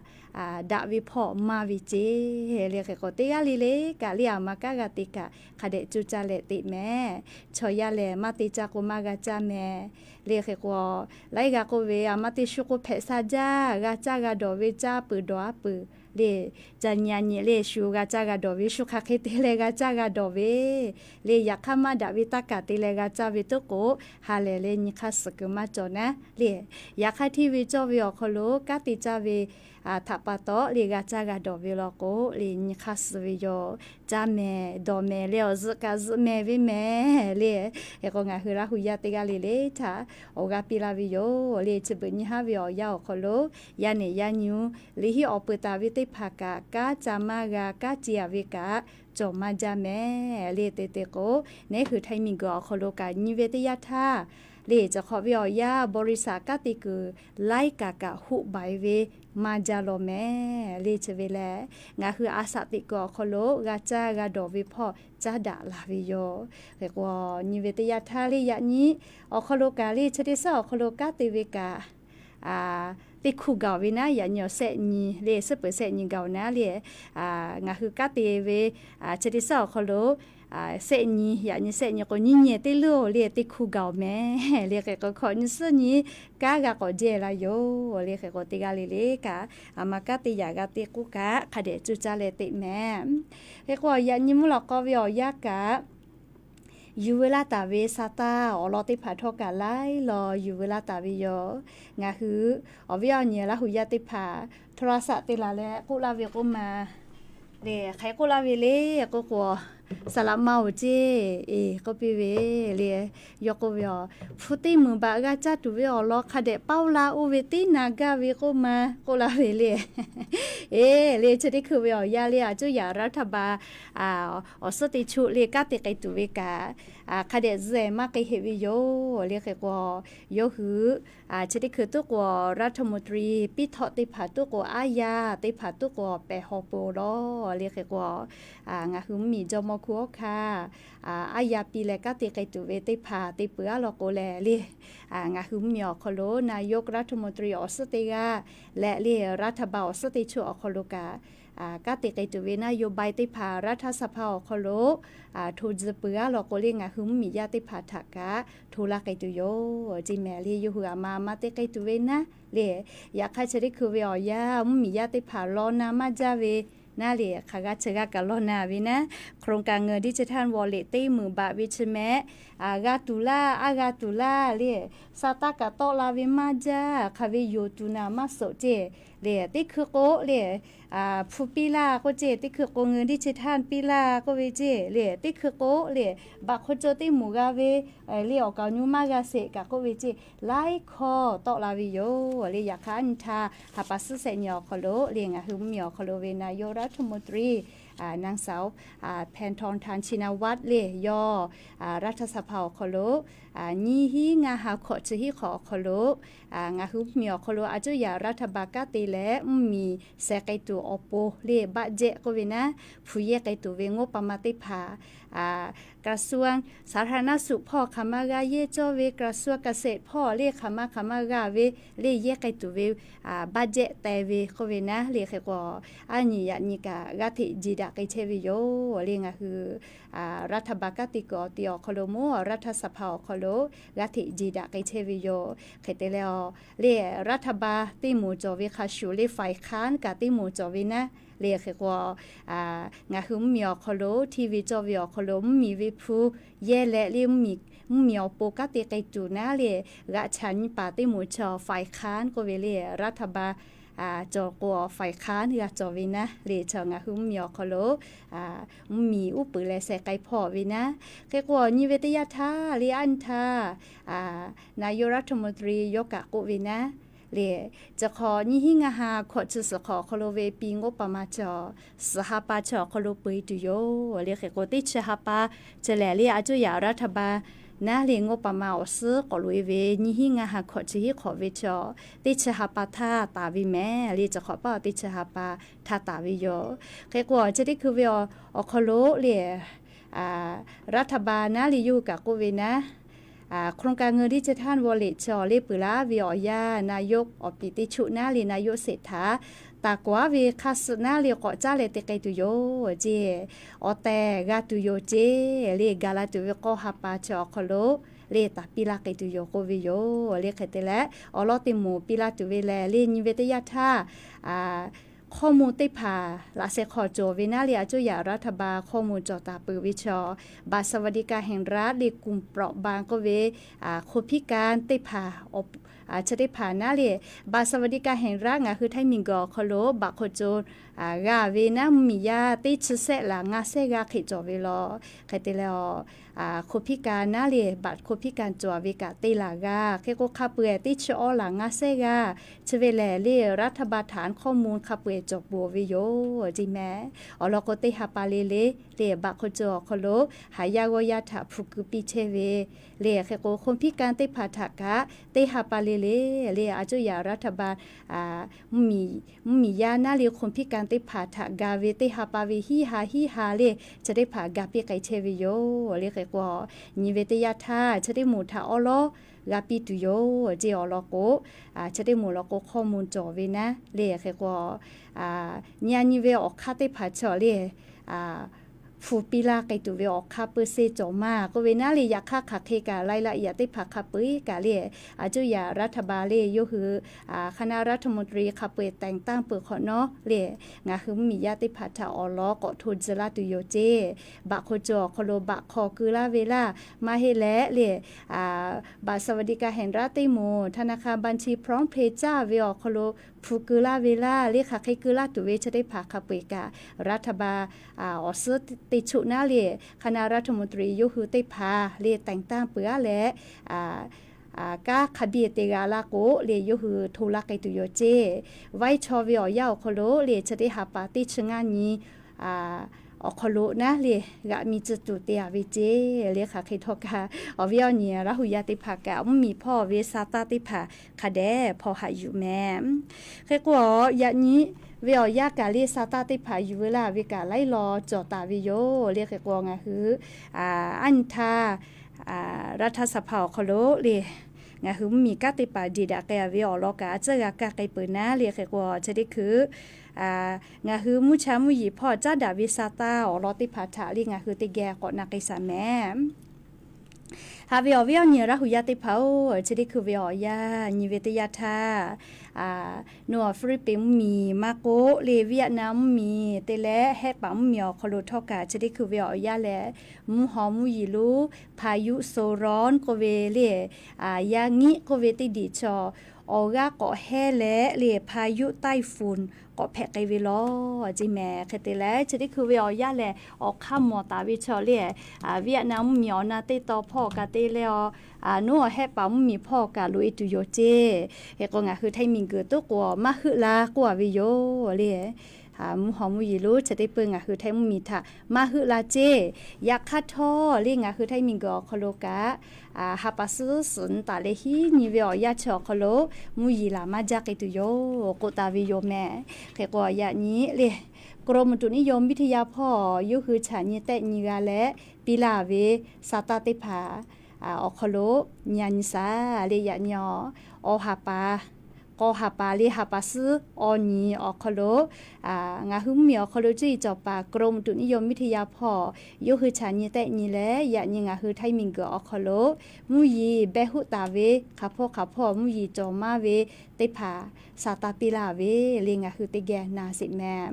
daꞈ ve hpawˇ maˇ ve ceˇ le. Hk'e k'o, teˇ g'aˇ le le kaꞈ le aˬ ma kanˉ g'a te kaꞈ hk'a dehꞈ cuˇ caˇ leh teꞈ mehˍ. Chaw yaˇ lehˬ maˇ te caˇ k'o maˇ g'a caˇ mehˍ le. Hk'e k'o, laiˉ g'a k'oˆ ve, aˬ ma te shu k'o hpehꞈ sha jaˇ, g'a caˇ g'a dawˬ ve caˇ peuˬ dawˬ aˉ peuˬ le. Ca nyi a nyi le, shu g'a caˇ g'a dawˬ ve, shu hk'aˬ hk'e te leh g'a caˇ g'a dawˬ ve le. Yaꞈ hk'aˇ maˇ daꞈ ve taˇ kaˬ te leh g'a caˇ ve toˉ k'o, ha lehˬ leh nyi hk'aˇ suhˍ kuiˬ maˇ cawˬ naˉ le. Yaꞈ hk'aˇ hteˇ ve cawˇ ve awˬ hk'aw lo kanˉ te caˇ ve htaꞈ pa taw le g'a caˇ g'a dawˬ ve law k'o le, nyi hk'aˇ suhˍ ve yoˬ. Caˇ mehˍ dawˬ mehˍ leh awˬ zuhꞈ kaꞈ zuhꞈ mehˍ ve mehˍ le. Hk'e k'o, ngaˬ hui Laˇ hu yaˇ teˇ g'aˇ le le htaꞈ awˬ g'aˇ piˇ laˇ ve yoˬ le. Chi beuꞈ nyi haˉ ve awˬ yanˇ awˬ hk'aw lo, yaˇ nehˬ yaˇ nyu liꞈ hiˆ awˬ peuˬ taˍ ve teˇ hpaˍ kaꞈ, kanˉ ca maˇ g'a, kanˉ ce a ve kaꞈ cawˬ maˇ jaˇ mehˍ le. Te te k'o, neˉ hui htaiˍ miˬ guiˬ awˬ hk'aw lo kaꞈ nyi ve teˇ yanˇ htaˇ le, cawˬ hk'awꞈ ve awˬ yanˇ บริษัท kanˉ te kuiˬ laiˉ kaꞈ kaꞈ hoˆ baiˍ ve maˇ jaˇ law mehˍ le. Chi ve lehˬ, ngaˬ hui a shaꞈ teꞈ kuiˬ awˬ hk'aw lo g'a caˇ g'a dawˬ ve hpawˇ caˉ daꞈ la ve yoˬ. Hk'e k'o, nyi ve teˇ yanˇ htaˇ le yaꞈ nyi awˬ hk'aw lo kaꞈ le chi teˇ shaˉ awˬ hk'aw lo kanˉ te ve kaꞈ teˇ hkuˇ gaˬ ve naˉ, yaꞈ nyi awˬ shehˆ nyi le, suhˉ peuˬ shehˆ nyi gaˬ naˉ le. Ngaˬ hui kanˉ te ve chi teˇ shaˉ awˬ hk'aw lo shehˆ nyi, yaꞈ nyi shehˆ nyi k'o nyiˇ nyi teˇ leuˉ le teˇ hkuˇ gaˬ mehˍ le. Hk'e k'o, hkawꞈ nyi suhˉ nyi kanˉ g'a k'awꞈ jehˇ la yoˬ le. Hk'e k'o, teˇ g'aˇ le le kaꞈ aˬ ma kanˉ te yaꞈ g'a te k'oˆ kaꞈ hk'a dehꞈ cuˇ caˇ leh teꞈ mehˍ. Hk'e k'o, yaꞈ nyi mvuhˇ lawꞈ k'aw ve awˬ yanˇ kaꞈ yuˬ veu laˇ taˍ ve sa taˇ awˬ lawn teˇ hpaˍ htawˇ kaꞈ laiˉ law yuˬ veu laˇ taˍ ve yoˬ. Ngaˬ hui awˬ viˉ awˬ nyi Laˇ hu yaˇ teˇ hpaˍ โทรศัพท์ te laˬ leh k'oˆ laˇ ve k'oˆ ma le, hk'aˬ hk'e k'oˆ laˇ ve le k'oˆ k'o, Saˍ laꞈ ma-oˬ ceˇ, eˬ, k'oˆ piˇ ve le. Yawˇ k'oˆ ve, aˬ, hpu teˇ meunˍ baꞈ g'a caˇ tuˬ ve awˬ lawn hk'a dehꞈ paoˇ la oˇ ve teˇ na gaˇ ve k'oˆ ma k'oˆ la ve le. Eˬ, le chi teˇ hkui ve awˬ yanˇ le, a cuˇ yaꞈ รัฐบาล awˬ suhˉ teˇ choˆ le kanˉ te k'ai tuˬ ve kaꞈ, hk'a dehꞈ zuhꞈ maˇ k'ai heˆ ve yoˬ. Le hk'e k'o, yawˇ hui chi teˇ hkui tuˉ k'o, รัฐมนตรี piˇ htawˆ teˇ hpaˍ tuˉ k'o, aˉ yaˇ teˇ hpaˍ tuˉ k'o pehˬ haw peuˬ lawˬ. Le hk'e k'o, ngaˬ hui mvuhˇ miˬ jawˇmawˇ hkunˉ hawˉ hkanˇ, aˉ yaˇ piˇ leh kanˉ te k'ai tuˬ ve teˇ hpaˍ te peuˬ-aˉ law k'o leh le, ngaˬ hui mvuhˇ miˬ awˬ hk'aw lo นายกรัฐมนตรี awˬ suhˉ teˇ g'aˇ leh le, รัฐบาล awˬ suhˉ teˇ choˆ awˬ hk'aw lo kaꞈ, kanˉ te k'ai tuˬ ve นโยบาย teˇ hpaˍ รัฐสภา awˬ hk'aw lo hto tcuh peuˬ-aˉ law k'o le, ngaˬ hui mvuhˇ miˬ yaˇ teˇ hpaˍ htaꞈ kaꞈ hto laˇ k'ai tuˬ yoˬ. Ceˇ mehˍ le, yawˇ hui aˬ ma maˇ te k'ai tuˬ ve naˉ le. Yaꞈ hk'aˇ chi teˇ hkui ve awˬ yanˇ mvuhˇ miˬ yaˇ teˇ hpaˍ law na maˇ jaˇ ve naˉ le, hk'aˬ g'aˇ chi g'aˇ kaꞈ law na ve naˉ, โครงการเงินดิจิทัลวอลเล็ต teˇ meunˍ baꞈ ve chi mehˍ, g'a tuˬ laˇ, aˉ g'a tuˬ laˇ le, sa taˇ kaꞈ tawˆ la ve maˇ jaˇ, hk'aˬ ve yonˍ tuˬ naˍ maˇ suhˍ ceˇ le. Teˇ hkui k'o le, hpu piˇ laˇ k'oˆ ceˇ, teˇ hkui k'o เงินดิจิทัล piˇ laˇ k'oˆ ve ceˇ le, teˇ hkui k'o le, baꞈ hk'aw co teˇ moˍ g'a ve le, awˬ kaˍ awˬ nyu maˇ g'a sheˍ kaꞈ k'oˆ ve ceˇ, laiˉ hkawˇ tawˆ la ve yoˬ le. Yaꞈ hk'aˇ nyi htaˇ ha pa suhˉ shehˆ nyi awˬ hk'aw lo le, ngaˬ hui mvuhˇ miˬ awˬ hk'aw lo ve นายกรัฐมนตรี นางสาว แพทองธาร ชินวัตร le, yawˇ รัฐสภา awˬ hk'aw lo nyiˇ hinˉ ngaˇ ha hkawꞈ chi hiˉ hk'awꞈ awˬ hk'aw lo ngaˬ hui mvuhˇ miˬ awˬ hk'aw lo a cuˇ yaꞈ รัฐบาล kanˉ te leh mvuhˇ miˬ sheh k'ai tuˬ awˬ pon le, บัดเจ็ต k'oˆ ve naˉ, hpu yehˇ k'ai tuˬ ve งบประมาณ teˇ hpaˍ กระทรวงสาธารณสุข hpawˇ hk'aˬ ma g'a yehˇ cawˇ ve, กระทรวงเกษตร hpawˇ le hk'aˬ ma hk'aˬ ma g'a ve le, yehˇ k'ai tuˬ ve บัดเจ็ต teh ve k'oˆ ve naˉ le. Hk'e k'o, aˉ nyi yaꞈ nyi kaꞈ g'aˇ hteꞈ jeˬ daꞈ k'ai chehˇ ve yoˬ le. Ngaˬ hui รัฐบาล kanˉ te kuiˬ awˬ te awˬ hk'aw lo mawˇ รัฐสภา awˬ hk'aw lo g'aˇ hteꞈ jeˬ daꞈ k'ai chehˇ ve yoˬ. Hk'e te leh, le รัฐบาล teˇ moˍ cawˬ ve hk'a shuˍ le, ฝ่ายค้าน kaꞈ teˇ moˍ cawˬ ve naˉ le. Hk'e k'o, ngaˬ hui mvuhˇ miˬ awˬ hk'aw lo hteˇ ve cawˇ ve awˬ hk'aw lo mvuhˇ miˬ ve hpu yehˇ leh le, mvuhˇ miˬ awˬ pon kanˉ te k'ai tuˬ naˉ le, g'aꞈ chaꞈ nyi paˍ teˇ moˍ chaw ฝ่ายค้าน k'oˆ ve le, รัฐบาล cawˬ k'o ฝ่ายค้าน g'a cawˬ ve naˉ le, chaw ngaˬ hui mvuhˇ miˬ awˬ hk'aw lo mvuhˇ miˬ uˉ peunˍ leh sheh k'ai hpawˇ ve naˉ. Hk'e k'o, nyi ve teˇ yanˇ htaˇ le, aˉ nyi htaˇ นายกรัฐมนตรี yawˇ kaꞈ k'oˆ ve naˉ le, chi hk'awꞈ nyiˇ hinˉ ngaˇ ha hkawꞈ chi suhˍ hk'awꞈ awˬ hk'aw lo ve ปีงบประมาณ chaw suhˍ ha pa chaw awˬ hk'aw lo peu e tuˬ yoˬ le. Hk'e k'o, teˇ chi ha pa chi lehˬ le, a cuˇ yaꞈ รัฐบาล naˉ le งบประมาณ awˬ suhˉ k'awꞈ loꞈ e ve nyiˇ hinˉ ngaˇ ha hkawꞈ chi hiˉ hk'awꞈ ve chaw, teˇ chi ha pa htaˇ taˍ ve mehˍ le. Chi hk'awꞈ paˆ teˇ chi ha pa htaˇ taˍ ve yoˬ. Hk'e k'o, chi teˇ hkui ve awˬ hk'aw lo le, รัฐบาล naˉ le yawˇ hui kaꞈ k'oˆ ve naˉ, โครงการเงินดิจิทัลวอลเล็ต chaw le peuˬ laˇ ve awˬ yanˇ นายก awˬ piˍ teˇ choˆ naˉ le, นายก เศรษฐา taˍ k'awꞈ aˉ ve hk'aˇ suh naˉ le k'awꞈ caˉ leh te k'ai tuˬ yoˬ ceˇ. Awˬ tehˬ g'a tuˬ yoˬ ceˇ le, gaˬ la tuˬ ve k'awˇ ha pa chaw awˬ hk'aw lo le, taˍ piˇ laˇ k'ai tuˬ yoˬ k'oˆ ve yoˬ le. Hk'e te leh, awˬ lawn teˇ moˍ piˇ laˇ tuˬ ve lehˬ le, nyi ve teˇ yanˇ htaˇ ข้อมูล teˇ hpaˍ laꞈ sheh hk'aw cawˬ ve naˉ le, a cuˇ yaꞈ รัฐบาล ข้อมูล cawˬ taˍ peuˬ ve chaw, บัตรสวัสดิการแห่งรัฐ le, กลุ่มเปราะบาง k'oˆ ve, คนพิการ teˇ hpaˍ, chi teˇ hpaˍ naˉ le, บัตรสวัสดิการแห่งรัฐ ngaˬ hui htaiˇ miˬ guiˬ awˬ hk'aw lo baꞈ hk'aw co g'a ve naˉ, mvuhˇ miˬ yaˇ teˇ chi sehˆ laˬ ngaˇ sehˆ g'aˇ hk'e cawˬ ve lawˬ. Hk'e te leh, คนพิการ naˉ le, บัตรคนพิการ cawˬ ve kaꞈ te laˬ g'a. Hk'e k'o, hk'a peu-eˬ teˇ chi awˇ laˬ ngaˇ sehˆ g'aˇ chi ve lehˬ le, รัฐบาล ฐานข้อมูล hk'a peu-eˬ cawˬ peuˬ ve yoˬ ceˇ mehˍ. Awˬ lawn k'o, teˇ ha pa le le le, baꞈ hk'aw co awˬ hk'aw lo haˍ yaˇ g'awˇ yaˇ htaꞈ hpu keu piˇ chehˇ ve le. Hk'e k'o, คนพิการ teˇ hpaˍ htaꞈ kaꞈ teˇ ha pa le le le, a cuˇ yaꞈ รัฐบาล mvuhˇ miˬ yaˇ naˉ le, คนพิการ teˇ hpaˍ htaꞈ ga ve teˇ ha pa ve hiˉ ha hiˉ ha le, chi teˇ hpaˍ ga piˇ k'ai chehˇ ve yoˬ le. Hk'e k'o, nyi ve teˇ yanˇ htaˇ chi teˇ moˍ htaꞈ awˉ lawˉ g'a piˇ tuˬ yoˬ ceˇ. Awˬ lawn k'o, chi teˇ moˍ law k'o ข้อมูล cawˬ ve naˉ le. Hk'e k'o, nyi a nyi ve awˬ hk'aˇ teˇ hpaˍ chaw le, hpu piˇ laˇ k'ai tuˬ ve awˬ hk'aˇ peu se cawˬ maˇ k'oˆ ve naˉ le. Yaꞈ hk'aˇ hk'aˬ hk'e kaꞈ รายละเอียด teˇ hpaˍ hk'a peu-eˬ kaꞈ le, a cuˇ yaꞈ รัฐบาล le, yawˇ hui คณะรัฐมนตรี hk'a peu-eˬ แต่งตั้ง peuˬ hk'awꞈ nawˉ le, ngaˬ hui mvuhˇ miˬ yaˇ teˇ hpaˍ htaꞈ awˬ lawn k'awꞈ hto tcuh laˇ tuˬ yoˬ ceˇ. Baꞈ hk'aw co awˬ hk'aw lo baꞈ hk'aw keu laˇ ve laˇ maˇ heˆ leh le, บัตรสวัสดิการแห่งรัฐ teˇ moˍ ธนาคารบัญชีพร้อมเพย์ caˇ ve awˬ hk'aw lo hpu keu laˇ ve laˇ le, hk'aˬ hk'e keu laˇ tuˬ ve chi teˇ hpaˍ hk'a peu-eˬ kaꞈ รัฐบาล awˬ suhˉ teˇ choˆ naˉ le, คณะรัฐมนตรี yawˇ hui teˇ hpaˍ le แต่งตั้ง peuˬ-a leh, kanˉ hk'a biˇ te g'a laˇ k'o le, yawˇ hui hto laˇ k'ai tuˬ yoˬ ceˇ. Vaiˇ chaw ve awˬ yanˇ awˬ hk'aw lo le, chi teˇ ha pa teˇ chi ngaˇ nyi awˬ hk'aw lo naˉ le, g'aꞈ mi tcuh tuˬ te-a ve ceˇ le. Hk'aˬ hk'e htawˇ kaꞈ, awˬ viˉ awˬ nyi Laˇ huˍ yaˇ teˇ hpaˍ kaꞈ mvuhˇmiˬ hpawˇ ve sa taˇ teˇ hpaˍ hk'a dehꞈ hpawˇ haꞈ yuˬ meh. Hk'e k'o, yaꞈ nyi ve awˬ yanˇ kaꞈ le, sa taˇ teˇ hpaˍ yuˬ veu laˇ ve kaꞈ laiˉ law cawˬ taˍ ve yoˬ le. Hk'e k'o, ngaˬ hui aˉ nyi htaˇ รัฐสภา awˬ hk'aw lo le, ngaˬ hui mvuhˇmiˬ kanˉ teˇ hpaˍ deꞈ daꞈ k'ai-a ve awˬ lawn kaꞈ a tcuhˉ g'a kaˇ k'ai peuˬ naˉ le. Hk'e k'o, chi teˇ hkui ngaˬ hui mvuhˇ cha mvuhˇ yeˬ hpawˇ caˉ daꞈ ve sa taˇ awˬ lawn teˇ hpaˍ htaꞈ le ngaˬ hui teˇ geh k'awꞈ na k'ai shaˍ meh. Haꞈ ve awˬ viˉ awˬ nyi Laˇ huˍ yaˇ teˇ hpaˍ-oˬ, chi teˇ hkui ve awˬ yanˇ nyi ve teˇ yanˇ htaˇ, nawˬ Hpiˇliˇpiˆ mvuhˇmiˬ maˇ k'oˆ le, Vietnam mvuhˇmiˬ te leh Hehˆ paˍ mvuhˇmiˬ awˬ hk'aw lo htawˇ kaꞈ chi teˇ hkui ve awˬ yanˇ lehˬ, mvuhˇ haw mvuhˇ yeˬ lonˉ พายุโซน k'oˆ ve le, yaˇ nyiˆ k'oˆ ve teˇ diˬ chaw awˬ g'aˇ k'awꞈ hehˇ leh le, พายุไต้ฝุ่น k'awꞈ hpehꞈ k'ai ve law ceˇ meh. Hk'e te leh, chi teˇ hkui ve awˬ yanˇ lehˬ, awˬ hk'aˇ mawˬ taˍ ve chaw le, Vietnam mvuhˇmiˬ awˬ na teˇ taw hpawˇ kaꞈ te leh-a, nawˬ Hehˆ paˍ mvuhˇmiˬ hpawˇ kaꞈ loꞈ-e tuˬ yoˬ ceˇ. Hk'e k'o, ngaˬ hui Htaiˇ miˬguiˬ toˉ k'o maˇ heuˆ la k'oˆ-a ve yoˬ le. Mvuhˇ haw mvuhˇ yeˬ lonˉ chi teˇ peuˬ ngaˬ hui Htaiˇ mvuhˇmiˬ htaꞈ maˇ heuˆ la ceˇ. Yaꞈ hk'aˇ htawˇ le, ngaˬ hui Htaiˇ miˬguiˬ awˬ hk'aw lo kaꞈ ha pa suhˉ suhˍ nyi taˍ leh hiˉ nyi ve awˬ yanˇ chi awˬ hk'aw lo mvuhˇ yeˬ laˬ maˇ jaˇ k'ai tuˬ yoˬ k'oˆ taˍ ve yoˬ meh. Hk'e k'o, yaꞈ nyi le, กรมอุตุนิยมวิทยา hpawˇ yawˇ hui chaꞈ nyi tehˆ nyi g'a leh piˇ laˇ ve sa taˇ teˇ hpaˍ awˬ hk'aw lo nyi-a nyi shaˍ le. Yaꞈ nyi-a, awˬ ha pa k'aw ha pa le, ha pa suhˉ awˬ nyi awˬ hk'aw lo ngaˬ hui mvuhˇmiˬ awˬ hk'aw lo cuˇ yiˍ cawˬ paˍ กรมอุตุนิยมวิทยา hpawˇ yawˇ hui chaꞈ nyi tehˆ nyi leh, yaꞈ nyi ngaˬ hui Htaiˇ miˬguiˬ awˬ hk'aw lo mvuhˇ yeˬ behˬ hoˆ taˍ ve hk'aˬ hpawˇ hk'aˬ hpawˇ mvuhˇ yeˬ cawˬ maˇ ve teˇ hpaˍ sa taˇ piˇ laˇ ve le, ngaˬ hui teˇ geh na sheˍ meh.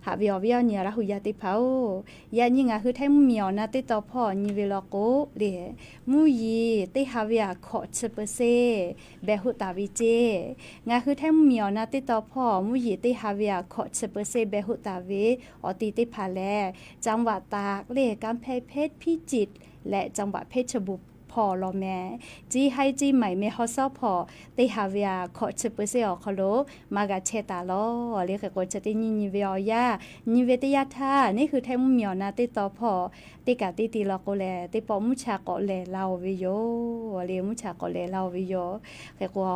Haꞈ ve awˬ viˉ awˬ nyi Laˇ huˍ yaˇ teˇ hpaˍ-oˬ, yaꞈ nyi ngaˬ hui Htaiˇ mvuhˇmiˬ awˬ na teˇ taw hpawˇ nyi ve law k'o le, mvuhˇ yeˬ teˇ ha ve aꞈ hkawꞈ chi เปอร์เซ็นต์ behˬ hoˆ taˍ ve ceˇ. Ngaˬ hui Htaiˇ mvuhˇmiˬ awˬ na teˇ taw hpawˇ mvuhˇ yeˬ teˇ ha ve aꞈ hkawꞈ chi เปอร์เซ็นต์ behˬ hoˆ taˍ ve awˬ ti teˇ hpaˍ lehˬ, จังหวัดตาก le, กำแพงเพชร พิจิตร leh จังหวัดเพชรบูรณ์ hpawˇ law meh. Ciˇ haiˉ ciˇ maiˍ แม่ฮ่องสอน hpawˇ teˇ ha ve aꞈ hkawꞈ chi เปอร์เซ็นต์ awˬ hk'aw lo maˇ g'a chehˇ taˍ law le. Hk'e k'o, chi teˇ nyi nyi ve awˬ yanˇ nyi ve teˇ yanˇ htaˇ, neˇ hui Htaiˇ mvuhˇmiˬ awˬ na teˇ taw hpawˇ teˇ kaꞈ teˇ ti law k'o lehˬ, teˇ pawˆ mvuhˇ cha k'awꞈ lehˬ la-oˬ ve yoˬ le. Mvuhˇ cha k'awꞈ lehˬ la-oˬ ve yoˬ. Hk'e k'o,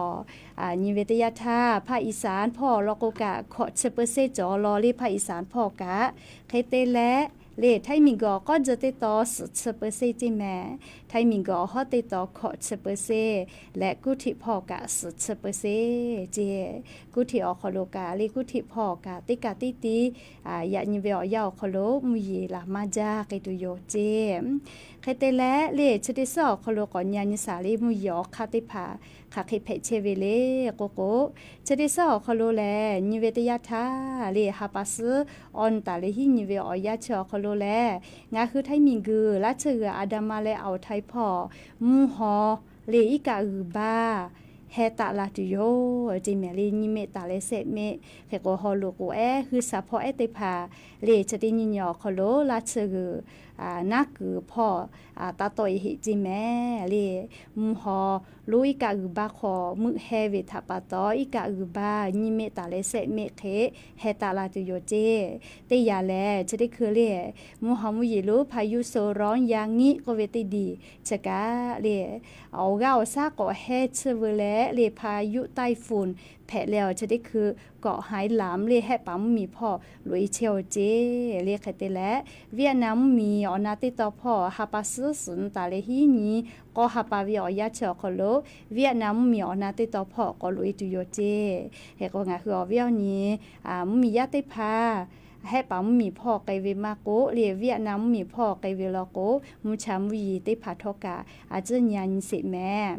nyi ve teˇ yanˇ htaˇ ภาคอีสาน hpawˇ law k'o kaꞈ hkawꞈ chi เปอร์เซ็นต์ cawˬ law le. ภาคอีสาน hpawˇ kaꞈ hk'e te leh le, Htaiˇ miˬguiˬ awˬ k'awˉ jeh teˇ taw suhˍ chi เปอร์เซ็นต์ ceˇ meh. Htaiˇ miˬguiˬ awˬ hawˉ teˇ taw hkawꞈ chi เปอร์เซ็นต์ leh กรุงเทพ hpawˇ kaꞈ suhˍ chi เปอร์เซ็นต์ ceˇ. กรุงเทพ awˬ hk'aw lo kaꞈ le, กรุงเทพ hpawˇ kaꞈ teˇ kaꞈ teˇ ti yaꞈ nyi ve awˬ yanˇ awˬ hk'aw lo mvuhˇ yeˬ laˬ maˇ jaˇ k'ai tuˬ yoˬ ceˇ. Hk'e te leh le, chi teˇ suhˉ awˬ hk'aw lo k'awꞈ nyi-a nyi shaˍ le, mvuhˇ yeˬ awˬ hk'aˇ teˇ hpaˍ hk'aˬ hk'e hpehꞈ chehˇ ve le k'oˆ k'o, chi teˇ suhˉ awˬ hk'aw lo lehˬ, nyi ve teˇ yanˇ htaˇ le, ha pa suhˉ awˬ nyi taˍ leh hiˉ nyi ve awˬ yanˇ chi awˬ hk'aw lo lehˬ, ngaˬ hui Htaiˇ miˬguiˬ laˇ tsuhˇ g'uiˬ Adamˇ leh Awˬ htaiˇ hpawˇ mvuhˇ haw le iˉ kaˆ g'uiˬ baˇ heh taˆ la tuˬ yoˬ ceˇ meh le. Nyi mehˆ taˍ leh sehˆ mehˆ hk'e k'o, haw loꞈ k'oꞈ ehˉ hui shaˍ hpawˇ ehˉ teˇ hpaˍ le, chi teˇ nyi nyi awˬ hk'aw lo laˇ tsuhˇ g'uiˬ naˉ kuiˬ hpawˇ taˇ tawˆ-e heˆ ceˇ meh le. Mvuhˇ haw lonˉ iˉ kaˆ g'uiˬ baˇ hk'aw meuˆ heh ve htaꞈ pa taw, iˉ kaˆ g'uiˬ baˇ nyi mehˆ taˍ leh sehˆ mehˆ hk'e heh taˆ la tuˬ yoˬ ceˇ. Teˇ yanˇ lehˬ, chi teˇ hkui le, mvuhˇ haw mvuhˇ yeˬ lonˉ พายุโซน yaˇ nyiˆ k'oˆ ve teˇ diˬ chi kaꞈ le, awˬ g'aˇ awˬ shaˉ k'awꞈ heh tsuhˇ veu leh le, พายุไต้ฝุ่น hpehꞈ leh awˬ chi teˇ hkui เกาะไหหลำ le, Hehˆ paˍ mvuhˇmiˬ hpawˇ loꞈ-e chehˇ-oˬ ceˇ le. Hk'e te leh, Vietnam mvuhˇmiˬ awˬ na teˇ taw hpawˇ ha pa suhˉ suhˍ nyi taˍ leh hiˉ nyi k'aw ha pa ve awˬ yanˇ chi awˬ hk'aw lo, Vietnam mvuhˇmiˬ awˬ na teˇ taw hpawˇ k'awꞈ loꞈ-e tuˬ yoˬ ceˇ. Hk'e k'o, ngaˬ hui awˬ viˉ awˬ nyi mvuhˇmiˬ yaˇ teˇ hpaˍ Hehˆ paˍ mvuhˇmiˬ hpawˇ k'ai ve maˇ k'oˆ le, Vietnam mvuhˇmiˬ hpawˇ k'ai ve law k'o, mvuhˇ cha mvuhˇ yeˬ teˇ hpaˍ htawˇ kaꞈ a tcuhˉ nyi-a nyi sheˍ meh.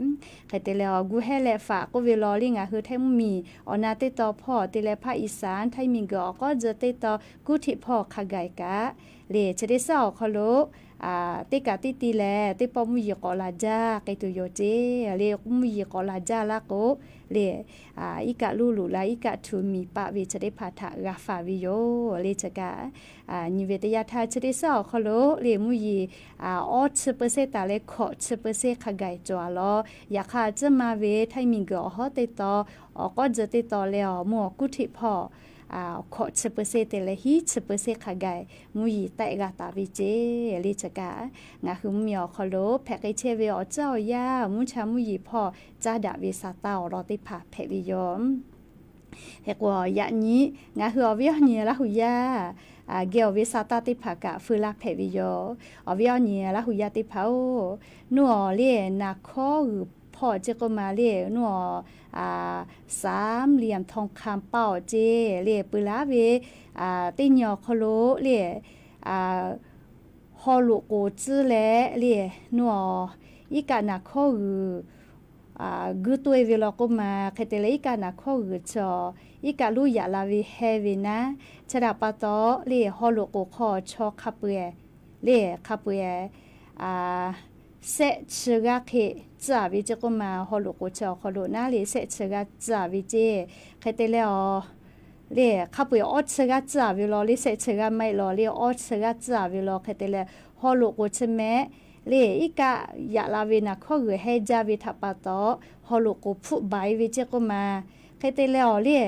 Hk'e te leh, awˬ gu hehˉ leh faꞈ k'oˆ ve law le, ngaˬ hui Htaiˇ mvuhˇmiˬ awˬ na teˇ taw hpawˇ te leh ภาคอีสาน Htaiˇ miˬguiˬ awˬ k'awˉ jeh teˇ taw กรุงเทพ hpawˇ hk'a gaˬ kaꞈ le, chi teˇ suhˉ awˬ hk'aw lo teˇ kaꞈ teˇ ti lehˬ, teˇ pawˆ mvuhˇ yeˬ k'awꞈ la jaˇ k'ai tuˬ yoˬ ceˇ. Le mvuhˇ yeˬ k'awꞈ la jaˇ laˇ k'o, le iˉ kaˆ luˇ luꞈ la iˉ kaˆ htu miˬ paˆ ve chi teˇ hpaˍ htaꞈ g'a faˍ ve yoˬ. Le chi kaꞈ nyi ve teˇ yanˇ htaˇ chi teˇ suhˉ awˬ hk'aw lo le mvuhˇ yeˬ awˇ chi เปอร์เซ็นต์ taˍ leh hkawꞈ chi เปอร์เซ็นต์ hk'a gaˬ cawˬ a law. Yaꞈ hk'aˇ tcuhˉ ma ve htaiˇ miˬ guiˬ awˬ hawˉ teˇ taw, awˬ k'awˉ tcuh teˇ taw leh awˬ mvuhˇ awˬ kuˉ hteꞈ hpawˇ hkawꞈ chi เปอร์เซ็นต์ te leh hiˉ chi เปอร์เซ็นต์ hk'a gaˬ mvuhˇ yeˬ tehˆ g'a taˍ ve ceˇ. Le chi kaꞈ ngaˬ hui mvuhˇ miˬ awˬ hk'aw lo hpehꞈ k'ai chehˇ ve awˬ tcuhˉ awˬ yanˇ mvuhˇ cha mvuhˇ yeˬ hpawˇ caˇ daꞈ ve sa taˇ awˬ lawn teˇ hpaˍ hpehꞈ ve yoˬ. Hk'e k'o yaꞈ nyi ngaˬ hui awˬ viˉ awˬ nyi Laˇ hu yaˇ geh awˬ ve sa taˇ teˇ hpaˍ kaꞈ feu laˇ hpehꞈ ve yoˬ. Awˬ viˉ awˬ nyi Laˇ hu yaˇ teˇ hpaˍ-oˬ, nuˇ awˬ le naˍ hkawˇ g'uiˬ hpawˇ ceˇ k'oˆ ma le nuˇ awˬ สามเหลี่ยมทองคำ paˇ awˬ ceˇ le peuˬ laˇ ve teˇ nyi awˬ hk'aw lo le haw loꞈ k'oˍ tcuhˇ leh le nuˇ awˬ iˉ kaˆ naˍ hkawˇ g'uiˬ guiˇ toˆ-e ve law k'oˆ ma. Hk'e te leh iˉ kaˆ naˍ hkawˇ g'uiˬ chi iˉ kaˆ loˇ yaꞈ la ve heh ve naˉ, chi htaꞈ pa taw le haw loꞈ k'oˍ hk'aw chaw hk'a peu-eˬ le hk'a peu-eˬ shehˆ chi g'aˇ hk'e tcuhˇ-a ve ceˇ k'oˆ ma. Haw loꞈ k'oˍ chi awˬ hk'aw lo naˉ le shehˆ chi g'aˇ tcuhˇ-a ve ceˇ. Hk'e te leh awˬ le hk'a peu-eˬ awˇ chi g'aˇ tcuhˇ-a ve law le shehˆ chi g'aˇ maˇ heˆ law le awˇ chi g'aˇ tcuhˇ-a ve law hk'e te leh haw loꞈ k'oˍ chi mehˆ le iˉ kaˆ yaꞈ la ve naˍ hkawˇ g'uiˬ heh jaˇ ve htaꞈ pa taw haw loꞈ k'oˍ hpfuhˆ baˬ-e ve ceˇ k'oˆ ma. Hk'e te leh awˬ le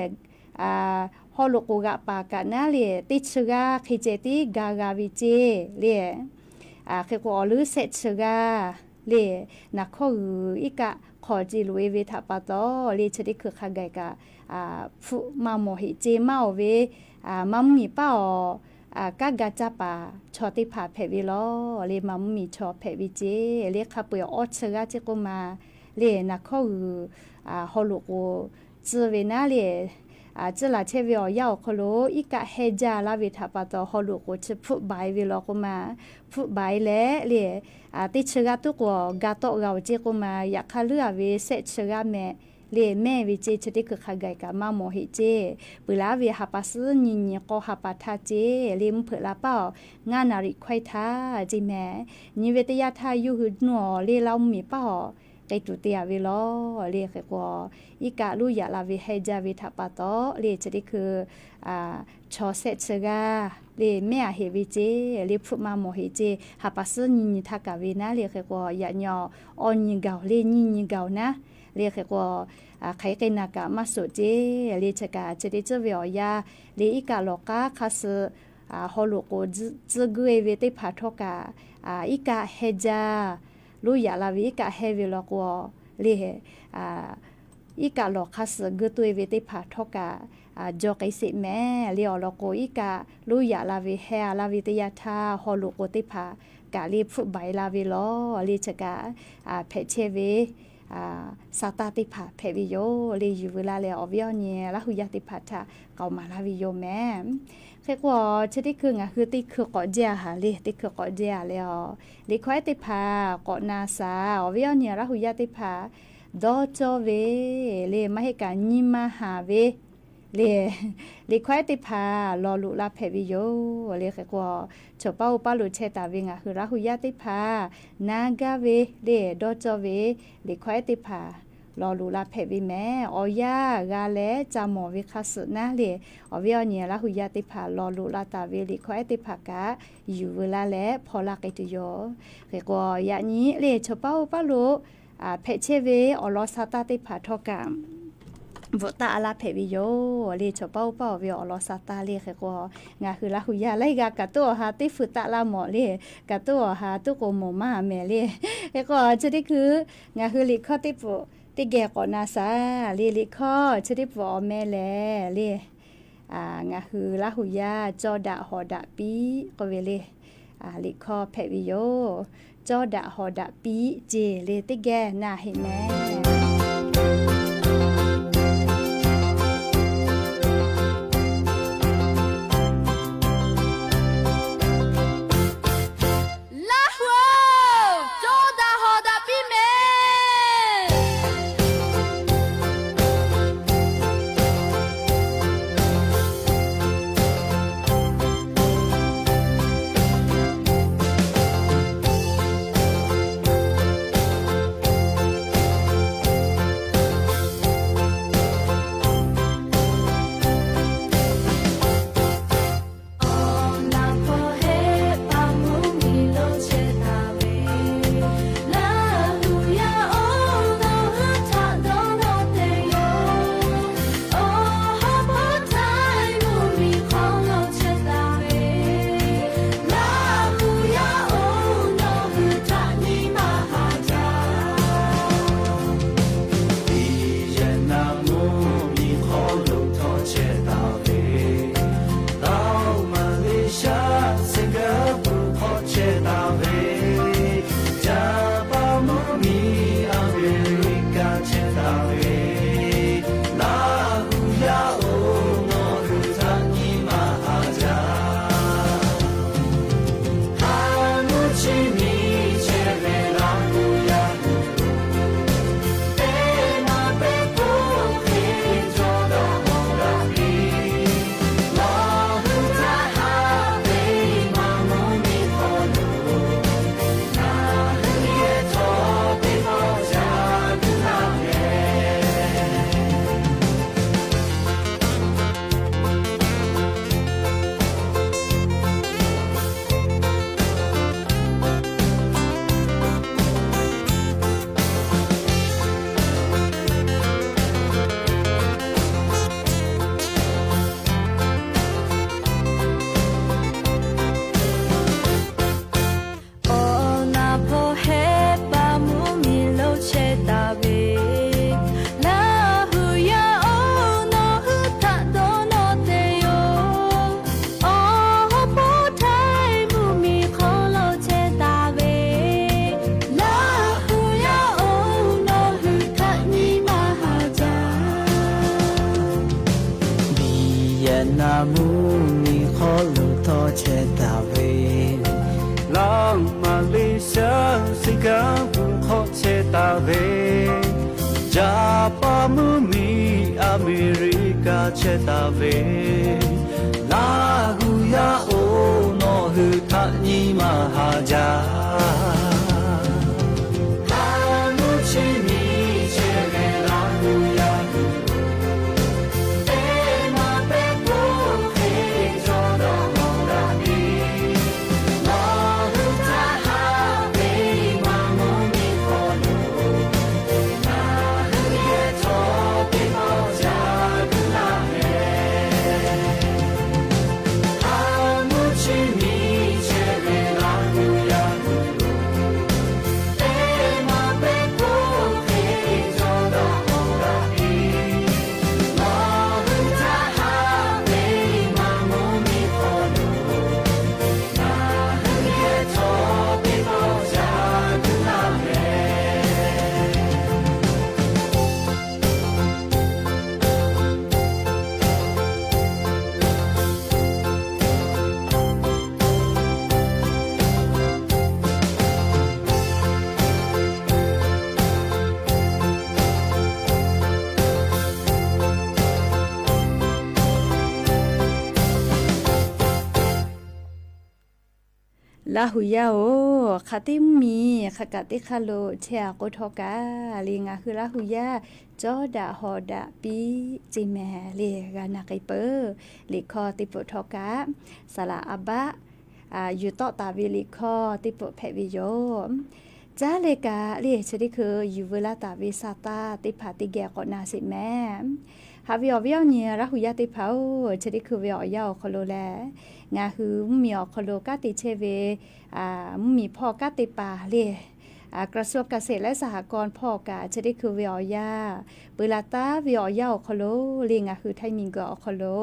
haw loꞈ k'oˍ g'aꞈ paˍ kaꞈ naˉ le teˇ chi g'aˇ hk'e ceh tiˉ ga g'a ve ceˇ le. Hk'e k'o awˬ leuˉ shehˆ chi g'aˇ le naˍ hkawˇ g'uiˬ iˉ kaˆ hk'aw ce loꞈ-e ve htaꞈ pa taw le chi teˇ hkui hk'a gaˬ kaꞈ hpfuhˆ maˇ mawˬ heꞈ ceˇ. Maˇ awˬ ve maˇ mvuhˇ miˬ paˇ awˬ kanˉ ga caˇ paˍ chaw teˇ hpaˍ hpehꞈ ve law. Le maˇ mvuhˇ miˬ chaw hpehꞈ ve ceˇ. Le hk'a peu-eˬ awˇ chi g'aˇ ceˇ k'oˆ ma. Le naˍ hkawˇ g'uiˬ haw loꞈ k'oˍ tcuhˇ ve naˉ le tcuhˇ laˬ chehˇ ve awˬ yanˇ awˬ hk'aw lo iˉ kaˆ heh jaˇ laˇ ve htaꞈ pa taw haw loꞈ k'oˍ chi hpfuhˆ baˬ-e ve law k'oˆ ma. Hpfuhˆ baˬ-e leh le teˇ chi g'aˇ tuˉ k'o ga tawˆ g'a-oˬ ceˇ k'oˆ ma. Yaꞈ hk'aˇ leuˉ-a ve shehˆ chi g'aˇ mehˆ le mehˆ ve ceˇ. Chi teˇ hkui hk'a gaˬ kaꞈ maˇ mawˬ heꞈ ceˇ. Peuˬ laˇ ve ha pa suhˉ nyi nyi k'aw ha pa htaˇ ceˇ le mvuhˇ hpeuꞈ la paˇ awˬ ngaˇ naˍ riꞈ hkawehˇ htaˇ ceˇ mehˍ. Nyi ve teˇ yanˇ htaˇ yawˇ hui nuˇ awˬ le Laˇ mvuhˇ miˬ paˇ awˬ k'ai tuˬ te-a ve law. Le hk'e k'o iˉ kaˆ loˇ yaꞈ la ve heh jaˇ ve htaꞈ pa taw le chi teˇ hkui chaw shehˆ chi g'aˇ le mehˆ-a heꞈ ve ceˇ. Le hpfuhˆ maˇ mawˬ heꞈ ceˇ. Ha pa suhˉ nyi nyi htaˇ kaꞈ ve naˉ le hk'e k'o yaꞈ nyi awˬ awˇ nyi gaˬ-oˬ le nyi nyi gaˬ-oˬ naˉ le hk'e k'o hk'aˬ hk'e na kaꞈ maˇ suhˍ ceˇ. Le chi kaꞈ chi teˇ ceuˬ ve awˬ yanˇ le iˉ kaˆ lawˬ k'aˉ hk'a suh haw loꞈ k'oˍ tcuhˇ guiˇ-e ve teˇ hpaˍ htawˇ kaꞈ iˉ kaˆ heh jaˇ loˇ yaꞈ la ve iˉ kaˆ heh ve law k'o le iˉ kaˆ lawˬ hk'a suh guiˇ toˆ-e ve teˇ hpaˍ htawˇ kaꞈ jaw k'ai sheˍ mehˍ. Le awˬ lawn k'o iˉ kaˆ loˇ yaꞈ la ve heh-a laˇ ve teˇ yanˇ htaˇ haw loꞈ k'oˍ teˇ hpaˍ kaꞈ le hpfuhˆ baˬ-e la ve law. Le chi kaꞈ hpehꞈ chehˇ ve sa taˇ teˇ hpaˍ hpehꞈ ve yoˬ. Le yuˬ veu la leh awˬ viˉ awˬ nyi Laˇ hu yaˇ teˇ hpaˍ htaꞈ k'aoˍ maˍ laˇ ve yoˬ mehˍ. Hk'e k'o chi teˇ hkui ngaˬ hui teˇ hkui k'awꞈ jehˇ-a haˍ le teˇ hkui k'awꞈ jehˇ-a leh a, liꞈ hkawˇ ehˉ teˇ hpaˍ k'awꞈ na shaˍ. Awˬ viˉ awˬ nyi Laˇ hu yaˇ teˇ hpaˍ dawˇ cawˇ ve le maˇ heˆ kaꞈ nyi ma haˍ ve le liꞈ hkawˇ ehˉ teˇ hpaˍ law loꞈ la hpehꞈ ve yoˬ. Le hk'e k'o chaw paˇ oˇ paˇ lo chehˇ taˍ ve ngaˬ hui Laˇ hu yaˇ teˇ hpaˍ na gaˇ ve le dawˇ cawˇ ve liꞈ hkawˇ ehˉ teˇ hpaˍ law loꞈ la hpehꞈ ve mehˍ. Awˬ yanˇ g'a leh ca mawˬ ve hk'a suh naˉ le awˬ viˉ awˬ nyi Laˇ hu yaˇ teˇ hpaˍ law loꞈ la taˍ ve liꞈ hkawˇ ehˉ teˇ hpaˍ kaꞈ yuˬ veu la leh hpaw la k'ai tuˬ yoˬ. Hk'e k'o yaꞈ nyi le chaw paˇ oˇ paˇ lo hpehꞈ chehˇ ve awˬ lawn sa taˇ teˇ hpaˍ htawˇ kaꞈ bvuhꞈ taˆ laˇ hpehꞈ ve yoˬ. Le chaw paˇ oˇ paˇ awˬ ve awˬ lawn sa taˇ le hk'e k'o ngaˬ hui Laˇ hu yaˇ laiˉ g'aˇ kaꞈ tuˉ awˬ ha teˇ hpfuhˇ taˆ laˇ mawˬ le, kaꞈ tuˉ awˬ ha tuˉ k'o mawˬ maˇ mehˍ le. Hk'e k'o chi teˇ hkui ngaˬ hui liꞈ hkawˇ teˇ pfuhˍ teˇ geh k'awꞈ na shaˍ le. Liꞈ hkawˇ chi teˇ pfuhˍ awˬ meh lehˬ le ngaˬ hui Laˇ hu yaˇ cawˇ daꞈ hawˍ daꞈ piˇ k'oˆ ve le liꞈ hkawˇ hpehꞈ ve yoˬ. Cawˇ daꞈ hawˍ daꞈ piˇ ceˇ le teˇ geh na heꞈ mehˍ. Laˇ hu-oˬ, cawˇ daꞈ hawˍ daꞈ piˇ mehˍ. chehˇ taˍ ve, Laˇ hu yaˇ-oˬ, nawˬ hui htaꞈ nyi maˇ haˍ jaˇ. Laˇ hu yaˇ-oˬ, hk'aˬ teˇ mvuhˇ miˬ hk'a kaꞈ teˇ hk'aˇ lo chehˇ-a k'o htawˇ kaꞈ le, ngaˬ hui Laˇ hu yaˇ cawˇ daꞈ hawˍ daꞈ piˇ ceˇ mehˍ le. G'a na k'ai peuˬ. Liꞈ hkawˇ teˇ pawˆ htawˇ kaꞈ, saˍ laꞈ a baˆ yuˬ tawˆ taˍ ve liꞈ hkawˇ teˇ pawˆ hpehꞈ ve yoˬ. Caˉ leh kaꞈ le, chi teˇ hkui yuˬ veu laˇ taˍ ve sa taˇ teˇ hpaˍ teˇ geh k'awꞈ na sheˍ mehˍ. Haꞈ ve awˬ viˉ awˬ nyi Laˇ hu yaˇ teˇ hpaˍ-oˬ, chi teˇ hkui ve awˬ yanˇ awˬ hk'aw lo lehˬ, ngaˬ hui mvuhˇ miˬ awˬ hk'aw lo kanˉ te chehˇ ve mvuhˇ miˬ hpawˇ kanˉ te paˍ le, กระทรวงเกษตรและสหกรณ์ hpawˇ kaꞈ chi teˇ hkui ve awˬ yanˇ, peuˬ laˬ taˉ ve awˬ yanˇ awˬ hk'aw lo le, ngaˬ hui Htaiˇ miˬguiˬ awˬ hk'aw lo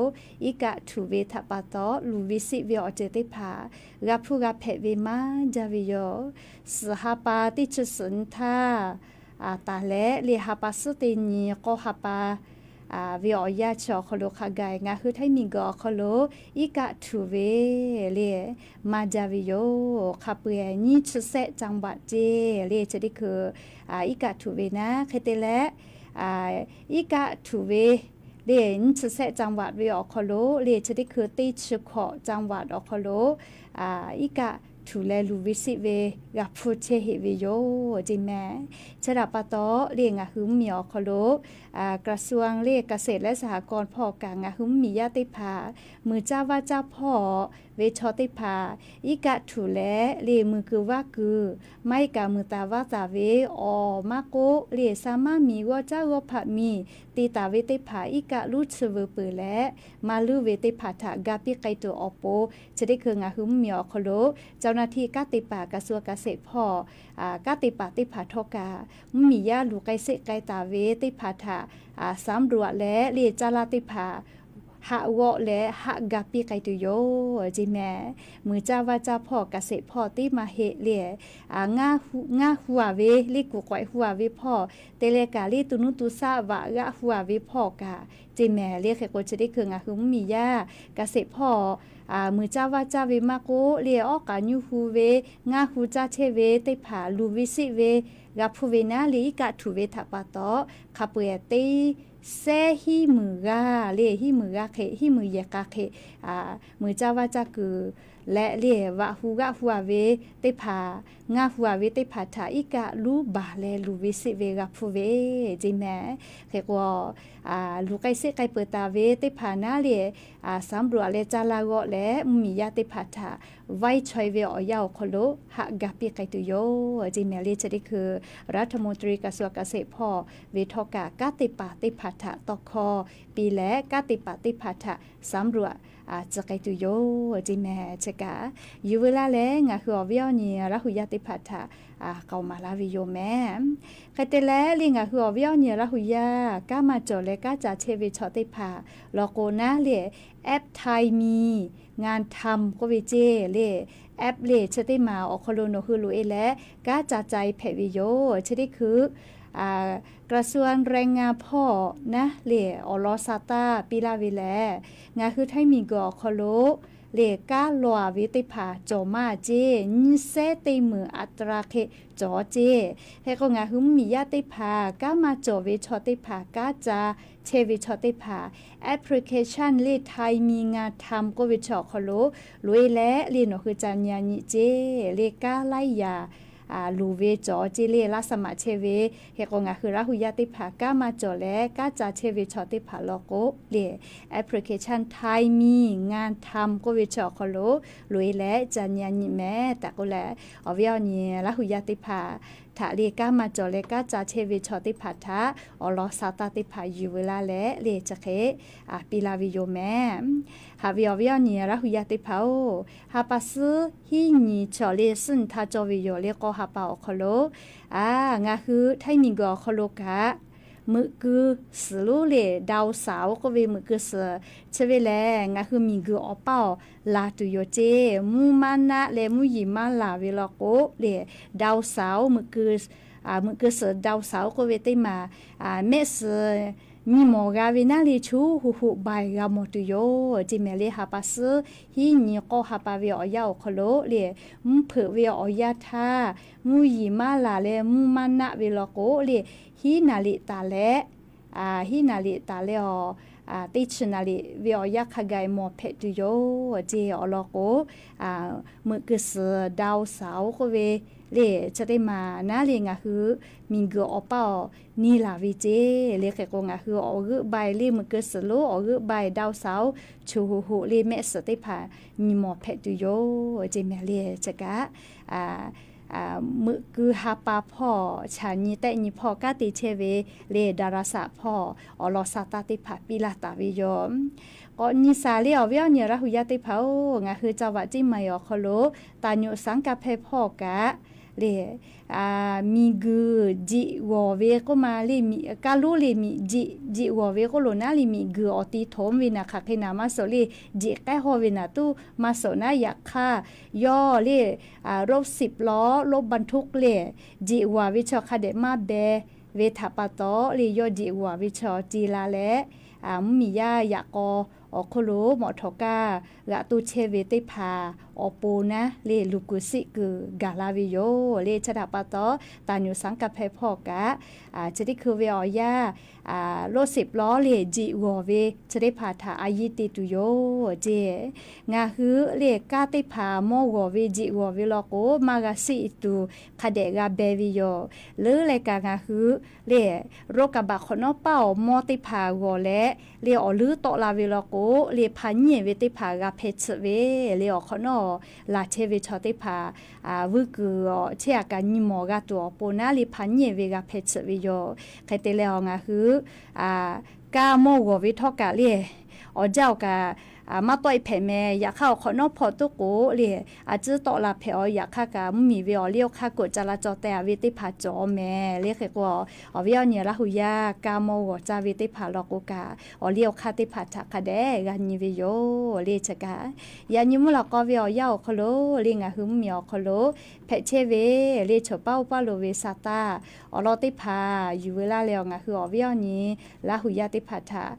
iˉ kaˆ htuꞈ ve htaꞈ pa taw, luˬ ve siˆ ve awˬ ceuˬ teˇ hpaˍ g'a hpuˇ g'a hpehꞈ ve maˇ jaˇ ve yoˬ. Suhˍ ha pa teˇ chi suhˍ nyi htaˇ taˍ leh le, ha pa suhˉ teˇ nyi k'awˇ ha pa ve awˬ yanˇ chi awˬ hk'aw lo hk'a gaˬ ngaˬ hui Htaiˇ miˬguiˬ awˬ hk'aw lo iˉ kaˆ htuꞈ ve le maˇ jaˇ ve yoˬ. Hk'a peu-eˬ nyiˇ chi sehˆ จังหวัด ceˇ le, chi teˇ hkui iˉ kaˆ htuꞈ ve naˉ. Hk'e te leh, iˉ kaˆ htuꞈ ve le nyiˇ chi sehˆ จังหวัด ve awˬ hk'aw lo le, chi teˇ hkui teˇ chi hkawꞈ จังหวัด awˬ hk'aw lo iˉ kaˆ htuꞈ leh luˬ ve siˆ ve g'a hpuˇ chehˇ heˆ ve yoˬ ceˇ mehˍ. Chi htaꞈ pa taw le, ngaˬ hui mvuhˇ miˬ awˬ hk'aw lo กระทรวง le เกษตรและสหกรณ์ hpawˇ kaꞈ ngaˬ hui mvuhˇ miˬ yaˇ teˇ hpaˍ, muiˬ caˇ vaˇ caˇ hpawˇ ve chaw teˇ hpaˍ iˉ kaˆ htuꞈ leh le, muiˬ kuiˬ vaˇ kuiˬ maˇ heˆ kaꞈ muiˬ taˍ vaˇ taˍ ve awˬ maˇ k'oˆ le, sa maˇ miˬ g'awˇ caˉ g'awˇ hpaꞈ miˬ te taˍ ve teˇ hpaˍ iˉ kaˆ luˉ chi veu peuˬ leh, maˇ luˉ ve teˇ hpaˍ htaꞈ ga piˇ k'ai tuˬ awˬ pon, chi teˇ hkui ngaˬ hui mvuhˇ miˬ awˬ hk'aw lo เจ้าหน้าที่ kanˉ te paˍ กระทรวงเกษตร hpawˇ kanˉ te paˍ teˇ hpaˍ htawˇ kaꞈ, mvuhˇ miˬ yaˇ luˬ k'ai sheˆ k'ai taˍ ve teˇ hpaˍ htaꞈ สำรวจ leh le, caˇ laˇ teˇ hpaˍ haꞈ g'awˆ leh haꞈ ga piˇ k'ai tuˬ yoˬ ceˇ mehˍ. Muiˬ caˇ vaˇ caˇ hpawˇ เกษตร hpawˇ teˇ maˇ heˆ le, ngaˇ hu-a ve le, kuˬ k'awehꞈ hu-a ve hpawˇ te leh kaꞈ le, to nuˇ to shaˆ vaꞈ g'aˆ hu-a ve hpawˇ kaꞈ ceˇ mehˍ le. Hk'e k'o chi teˇ hkui ngaˬ hui mvuhˇ miˬ yaˇ เกษตร hpawˇ muiˬ caˇ vaˇ caˇ ve maˇ k'oˆ le, awˉ k'aꞈ nyuˇ hu ve, ngaˇ hu caˇ chehˇ ve teˇ hpaˍ luˬ ve siˆ ve g'a hpuˇ ve naˉ le, iˉ kaˆ htuꞈ ve htaꞈ pa taw, hk'a peu-eˬ teˇ sehˉ hiˉ muiˬ g'aˇ le, hiˉ muiˬ g'aˇ hk'e, hiˉ muiˬ yehˬ k'a hk'e, muiˬ caˇ vaˇ caˇ kuiˬ leh le, vaꞈ hu g'aˆ hu-a ve teˇ hpaˍ, ngaˇ hu-a ve teˇ hpaˍ htaꞈ iˉ kaˆ luˉ baˬ leh luˬ ve siˆ ve g'a hpuˇ ve ceˇ mehˍ. Hk'e k'o, luˬ k'ai sheˆ k'ai peuˬ taˍ ve teˇ hpaˍ naˉ le, สำรวจ leh caˇ laˇ g'awˆ leh mvuhˇ miˬ yaˇ teˇ hpaˍ htaꞈ vaiˇ chaweh ve awˬ yanˇ awˬ hk'aw lo haꞈ ga piˇ k'ai tuˬ yoˬ ceˇ mehˍ le. Chi teˇ hkui รัฐมนตรีกระทรวงเกษตร hpawˇ ve htawˇ kaꞈ kanˉ te paˍ teˇ hpaˍ htaꞈ tawˇ hkawˇ piˇ leh, kanˉ te paˍ teˇ hpaˍ htaꞈ สำรวจ tcuh k'ai tuˬ yoˬ ceˇ mehˍ. Chi kaꞈ yuˬ veu laˇ leh ngaˬ hui awˬ viˉ awˬ nyi Laˇ hu yaˇ teˇ hpaˍ htaꞈ k'aoˍ maˍ laˇ ve yoˬ mehˍ. Hk'e te leh le, ngaˬ hui awˬ viˉ awˬ nyi Laˇ hu yaˇ kanˉ maˇ cawˬ leh kanˉ ca chehˇ ve chaw teˇ hpaˍ law k'o naˉ le, แอปไทยมีงานทำ k'oˆ ve ceˇ le, app le chi teˇ maˬ awˬ hk'aw lo nawˬ hui loꞈ-e leh kanˉ ca ca-e hpehꞈ ve yoˬ. Chi teˇ hkui กระทรวงแรงงาน hpawˇ naˉ le awˬ lawn sa taˇ piˇ laˇ ve lehˬ, ngaˬ hui Htaiˇ miˬguiˬ awˬ hk'aw lo lehˬ kanˉ law-a ve teˇ hpaˍ cawˬ maˇ ceˇ. Nyiˇ sehˉ teˇ meunˍ a ta ra hk'e cawˬ ceˇ. Hk'e k'o ngaˬ hui mvuhˇmiˬ yaˇ teˇ hpaˍ kanˉ maˇ cawˬ ve chaw teˇ hpaˍ kanˉ ca chehˇ ve chaw teˇ hpaˍ application lehˬ ไทยมีงานทำ k'oˆ ve chi awˬ hk'aw lo loꞈ-e leh lehˬ nawˬ hui ca nyi-a nyi ceˇ. Lehˬ kanˉ laiˉ yaꞈ luˬ ve cawˬ ceˇ. Lehˬ laˇ saˍ maꞈ chehˇ ve, hk'e k'o ngaˬ hui Laˇ hu yaˇ teˇ hpaˍ kanˉ maˇ cawˬ leh kanˉ ca chehˇ ve chaw teˇ hpaˍ law k'o lehˬ application ไทยมีงานทำ k'oˆ ve chi awˬ hk'aw lo loꞈ-e leh ca nyi-a nyi mehˍ tehꞈ k'oˆ leh, awˬ viˉ awˬ nyi Laˇ hu yaˇ teˇ hpaˍ htaꞈ lehˬ kanˉ maˇ cawˬ leh kanˉ ca chehˇ ve chaw teˇ hpaˍ htaꞈ awˬ lawn sa taˇ teˇ hpaˍ yuˬ veu laˇ leh lehˬ chi hk'e piˇ laˇ ve yoˬ mehˍ. Haꞈ ve awˬ viˉ awˬ nyi Laˇ hu yaˇ teˇ hpaˍ-oˬ, ha pa suhˉ hiˉ nyi chaw lehˬ suhˉ nyi htaˇ cawˇ ve yoˬ. Lehˬ k'awˇ ha pa awˬ hk'aw lo ngaˬ hui htaiˇ miˬguiˬ awˬ hk'aw lo kaꞈ meuꞈ keu suhˍ lonˉ lehˬ ดาวเสาร์ k'oˆ ve meuꞈ keu suhˍ chi ve lehˬ ngaˬ hui miˬguiˬ awˬ paˇ awˬ laˬ tuˬ yoˬ ceˇ. Mvuhˇ maˇ naˆ leh mvuhˇ yeˬ maˇ laˬ ve law k'o lehˬ ดาวเสาร์ meuꞈ keu suhˍ ดาวเสาร์ k'oˆ ve teˇ maˬ mehˆ suhˍ nyi mawˬ g'a ve naˉ lehˬ, chu hoꞈ hoꞈ baiˬ g'a mawˬ tuˬ yoˬ ceˇ mehˍ. Lehˬ ha pa suhˉ hiˉ nyi k'awˇ ha pa ve awˬ yanˇ awˬ hk'aw lo lehˬ mvuhˇ hpeuꞈ ve awˬ yanˇ htaˇ mvuhˇ yeˬ maˇ laˬ leh mvuhˇ maˇ naˆ ve law k'o lehˬ hiˉ naˍ liꞈ taˍ leh hiˉ naˍ liꞈ taˍ leh awˬ teˇ chi naˍ liꞈ ve awˬ yanˇ hk'a gaˬ mawˬ hpehꞈ tuˬ yoˬ ceˇ. Awˬ lawn k'o meuꞈ keu suhˍ ดาวเสาร์ k'oˆ ve lehˬ chi teˇ maˬ naˉ lehˬ ngaˬ hui miˬguiˬ awˬ paˇ awˬ nyi laˬ ve ceˇ. Lehˬ hk'e k'o ngaˬ hui awˬ g'euˆ baiˬ lehˬ meuꞈ keu suhˍ lonˉ awˬ g'euˆ baiˬ ดาวเสาร์ chu hoꞈ hoꞈ lehˬ mehˆ suhˍ teˇ hpaˍ nyi mawˬ hpehꞈ tuˬ yoˬ ceˇ mehˍ. Lehˬ chi kaꞈ meuꞈ keu ha pa hpawˇ chaꞈ nyi tehˆ nyi hpawˇ kanˉ te chehˇ ve lehˬ ดาราศาสตร์ hpawˇ awˬ lawn sa taˇ teˇ hpaˍ piˇ laˇ taˍ ve yoˬ. K'awꞈ nyi shaˍ lehˬ awˬ viˉ awˬ nyi Laˇ hu yaˇ teˇ hpaˍ-oˬ, ngaˬ hui จังหวัดเชียงใหม่ awˬ hk'aw lo ตาหยุดสังกะแพ hpawˇ kaꞈ lehˬ miˬguiˬ jeꞈ g'awˬ ve k'oˆ ma lehˬ, kaˇ lonˉ lehˬ miˬ jeꞈ, jeꞈ g'awˬ ve k'oˆ lo naˉ lehˬ miˬguiˬ awˬ ti htoꞈ ve naˬ hk'aˬ hk'e naˬ maˇ suhˍ lehˬ jeꞈ k'ehˉ hawˇ ve naˬ tuˉ maˇ suhˍ naˉ yaꞈ hk'aˇ yawˇ lehˬ รถสิบล้อ รถบรรทุก lehˬ jeꞈ g'awˬ ve chaw hk'a dehꞈ maˇ beh ve htaꞈ pa taw lehˬ yawˇ jeꞈ g'awˬ ve chaw ce la leh mvuhˇmiˬ yaˇ yaꞈ k'aw awˬ hk'oˆ lo mawꞈ htawꞈ kaˇ g'aꞈ to chehˇ ve teˇ hpaˍ awˬ pon naˉ lehˬ luˬ kuiˬ siˆ kuiˬ gaˬ la ve yoˬ. Lehˬ chi htaꞈ pa taw ตาหยุดสังกะแพ hpawˇ kaꞈ chi teˇ hkui ve awˬ yanˇ รถสิบล้อ lehˬ jeꞈ g'awˬ ve chi teˇ hpaˍ htaꞈ a yiˇ te tuˬ yoˬ ceˇ. Ngaˬ hui lehˬ kanˉ teˇ hpaˍ mawˇ g'awˬ ve jeꞈ g'awˬ ve law k'o maˇ g'a siˆ tuˬ hk'a dehꞈ g'a beh ve yoˬ. Leuˉ leh kaꞈ ngaˬ hui lehˬ รถกระบะ hk'awꞈ nawˉ paˇ awˬ mawˇ teˇ hpaˍ g'awˬ leh lehˬ awˬ leuˉ tawˆ la ve law k'o lehˬ hpaˍ nyiˇ ve teˇ hpaˍ g'a hpeh tsuhꞈ ve lehˬ awˬ hk'awꞈ nawˉ laˬ chehˇ ve chaw teˇ hpaˍ vuiˇ kuiˬ awˬ chehˇ aꞈ kaꞈ nyi mawˬ g'a tuˬ awˬ pon naˉ lehˬ hpaˍ nyiˇ ve g'a hpeh tsuhꞈ ve yoˬ. Hk'e te leh awˬ ngaˬ hui kanˉ mawˇ g'awˬ ve htawˇ kaꞈ lehˬ awˬ jaˇ awˬ kaꞈ maˇ tawˆ-e hpehꞈ mehˍ. Yaꞈ hk'aˇ awˬ hk'awꞈ nawˉ hpawˇ tuˉ k'o lehˬ a ciˉ tawˆ la hpehꞈ-aw. Yaꞈ hk'aˇ kaꞈ mvuhˇmiˬ ve awˬ liˇ awˬ hk'aˇ k'oꞈ ca la cawˬ teh-a ve teˇ hpaˍ cawˬ mehˍ. Lehˬ hk'e k'o awˬ viˉ awˬ nyi Laˇ hu yaˇ kanˉ mawˇ g'awˬ caˇ ve teˇ hpaˍ law k'o kaꞈ awˬ liˇ awˬ hk'aˇ teˇ hpaˍ htaꞈ hk'a dehꞈ g'a nyi ve yoˬ. Lehˬ chi kaꞈ yaꞈ nyi mvuhˇ lawꞈ k'aw ve awˬ yanˇ awˬ hk'aw lo lehˬ ngaˬ hui mvuhˇmiˬ awˬ hk'aw lo hpehꞈ chehˇ ve lehˬ choˬ paˉ oˇ paˉ lo ve sa taˇ awˬ lawn teˇ hpaˍ yuˬ veu laˇ leh awˬ ngaˬ hui awˬ viˉ awˬ nyi Laˇ hu yaˇ teˇ hpaˍ htaꞈ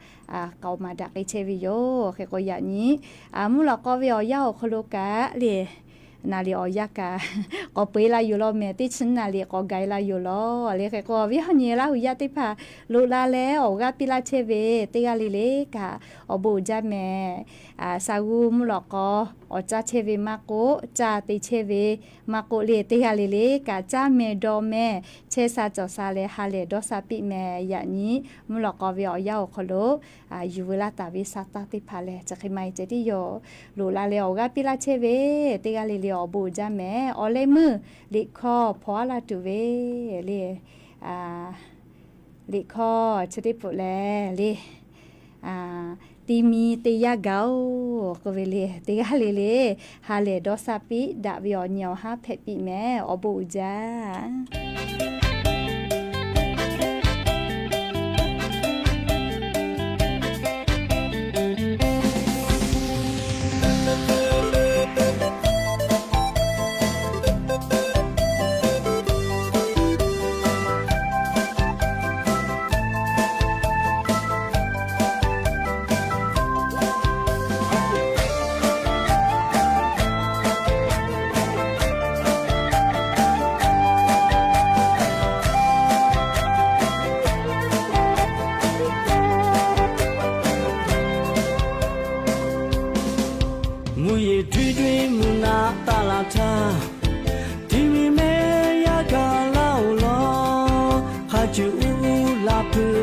k'aoˍ maˍ daꞈ k'ai chehˇ ve yoˬ. Hk'e k'o yaꞈ nyi mvuhˇ lawꞈ k'aw ve awˬ yanˇ awˬ hk'aw lo kaꞈ lehˬ naˍ liꞈ awˬ yanˇ kaꞈ k'awꞈ peu-e la yoˬ law mehˍ. Teˇ chi naˍ liꞈ k'awꞈ gaˬ-e la yoˬ law. Lehˬ hk'e k'o awˬ viˉ awˬ nyi Laˇ hu yaˇ teˇ hpaˍ loꞈ la leh awˬ g'aˇ piˇ laˇ chehˇ ve teˇ g'aˇ le le kaꞈ awˬ bon uiˍ jaˇ mehˍ. Sa g'uˇ mvuhˇ lawꞈ k'aw awˬ caˇ chehˇ ve maˇ k'oˆ, caˇ te chehˇ ve maˇ k'oˆ lehˬ teˇ g'aˇ le le kaꞈ caˇ mehˍ dawˇ mehˍ chehˇ sha cawˬ sha leh ha lehˬ dawˇ sha piˇ mehˍ. Yaꞈ nyi mvuhˇ lawꞈ k'aw ve awˬ yanˇ awˬ hk'aw lo yuˬ veu laˇ taˍ ve sa taˇ teˇ hpaˍ lehˬ chi hk'e maˇ heˆ ceh tiˉ yoˬ. Loꞈ la leh awˬ g'aˇ piˇ laˇ chehˇ ve teˇ g'aˇ le le awˬ bon uiˍ jaˇ mehˍ. Awˬ leh meuˇ liꞈ hkawˇ hpaw-a laˇ tuˬ ve lehˬ liꞈ hkawˇ chi teˇ peuˬ lehˬ lehˬ ti mi te yaˇ gaˬ-oˬ k'oˆ ve lehˬ teˇ g'aˇ le le ha lehˬ dawˇ sha piˇ daꞈ ve awˬ nyi awˬ haˉ hpehꞈ piˇ mehˍ. Awˬ bon uiˍ jaˇ.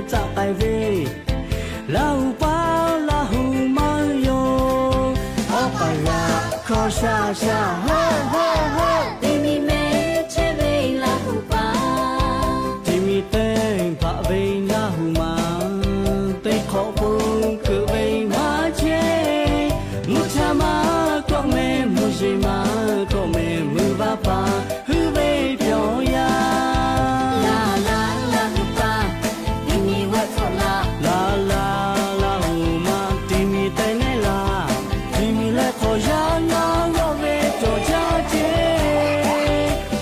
Taˆ k'ai ve, Laˇ huˍ paˍ Laˇ huˍ maˇ huiˉ yoˬ. Awˉ k'aˍ g'aꞈ hkawˇ shaˆ shaˆ, ha ha ha, teˇ miˬ mehˆ chehˇ ve Laˇ huˍ paˍ, teˇ miˬ teˇ hpaˍ ve Laˇ huˍ maˍ, teˇ hk'awꞈ pon keuꞈ ve maˇ chehˇ. Mvuhˇ cha maˇ kawˆ mehˍ, mvuhˇ yeˬ maˇ kawˆ mehˍ, mvuhˇ vaˇ paˍ huiˉ ve pyawˬ yaˇ. Laˇ laˇ Laˇ huˍ paˍ, teˇ miˬ g'aꞈ hkawꞈ laˇ. Laˇ laˇ Laˇ huˍ maˍ, teˇ miˬ te nehˉ laˇ. Teˇ miˬ leh hk'awꞈ yaˇ ngaˬ g'awˇ ve cawˬ jaˇ ceˇ.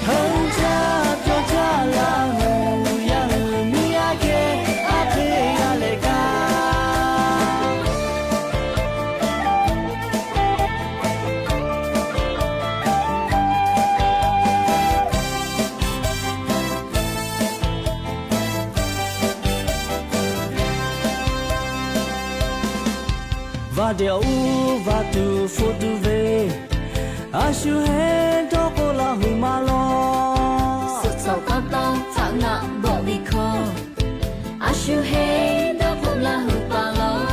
Heuˆ jaˇ cawˬ jaˇ Laˇ huˍ yaˇ hui miˇ aˉ kehˉ aˉ hk'e g'a leh kaˇ. Vaˇ dehꞈ awˬ uˉ vaˇ tuˬ hpfuhˆ tuˬ ve, a shu heˆ dawˇ k'o Laˇ huˍ maˍ lawˬ. Suhˍ cawˬ k'aˉ tawˇ htaꞈ ngaˆ bawˆ ve hkawˇ, a shu heˆ dawˇ k'o Laˇ huˍ paˍ lawˬ.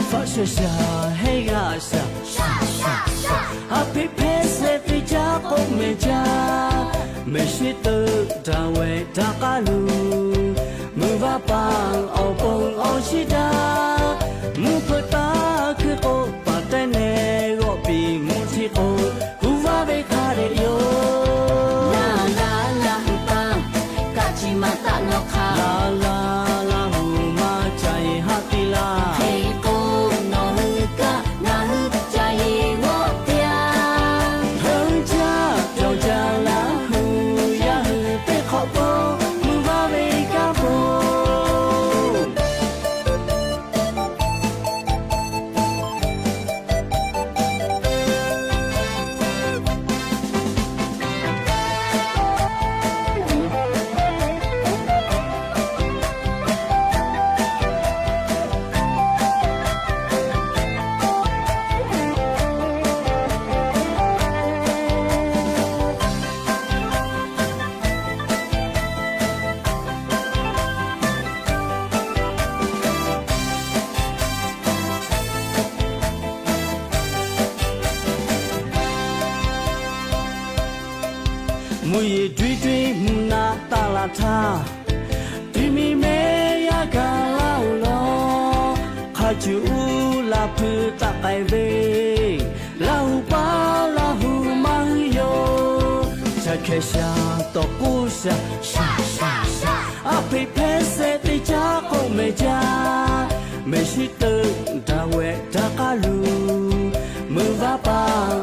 Faˆ shaˍ shaˍ heˆ g'aˇ shaˍ, a hpeꞈ hpehˇ shehˍ teˇ caˉ k'oˆ mehˍ jaˇ. Mehˍ shiˉ teuˆ daꞈ wehˬ daꞈ k'aˉ luˬ, mvuhˇ vaˇ paˍ awˬ pon awˬ shiˉ daꞈ. Mvuhˇ hpeuꞈ taˇ hkuiˇ k'o paˍ tehˉ nehˬ g'awˆ piˍ mvuhˇ htiˇ k'o, hu vaˇ ve hk'a dehꞈ yoˬ. Laˇ laˇ Laˇ huˍ paˍ, kaꞈ chi maˇ taˆ nawˬ hk'aˇ. Laˇ laˇ Laˇ huˍ maˍ, ca e haˆ piˇ laˇ. Hk'e k'o, nawˬ hui kaꞈ ngaˬ hui ca e g'awˆ teˇ yanˇ. Heuˆ jaˇ cawˬ jaˇ Laˇ huˍ yaˇ hui teˇ hk'awꞈ pon mvuhˇ vaˇ ve kanˇ po. Mvuhˇ yeˬ duiˇ duiˇ mvuhˇ naˆ taˆ la htaˇ, teˇ miˬ mehˆ yaˇ gaˬ laˇ oˬ lawˬ. Hk'a cuˬ uˉ laˇ hpui taˆ k'ai ve, Laˇ huˍ paˍ Laˇ huˍ maˇ huiˉ yoˬ. Shaˍ hkehˍ shaˍ, tawˍ k'oˆ shaˍ, shaˍ shaˍ shaˍ, a hpeꞈ hpehˇ shehˍ teˇ caˉ k'oˆ mehˍ jaˇ. Mehˍ shiˉ teuˆ daꞈ wehˬ daꞈ k'aˉ luˬ, mvuhˇ vaˇ paˍ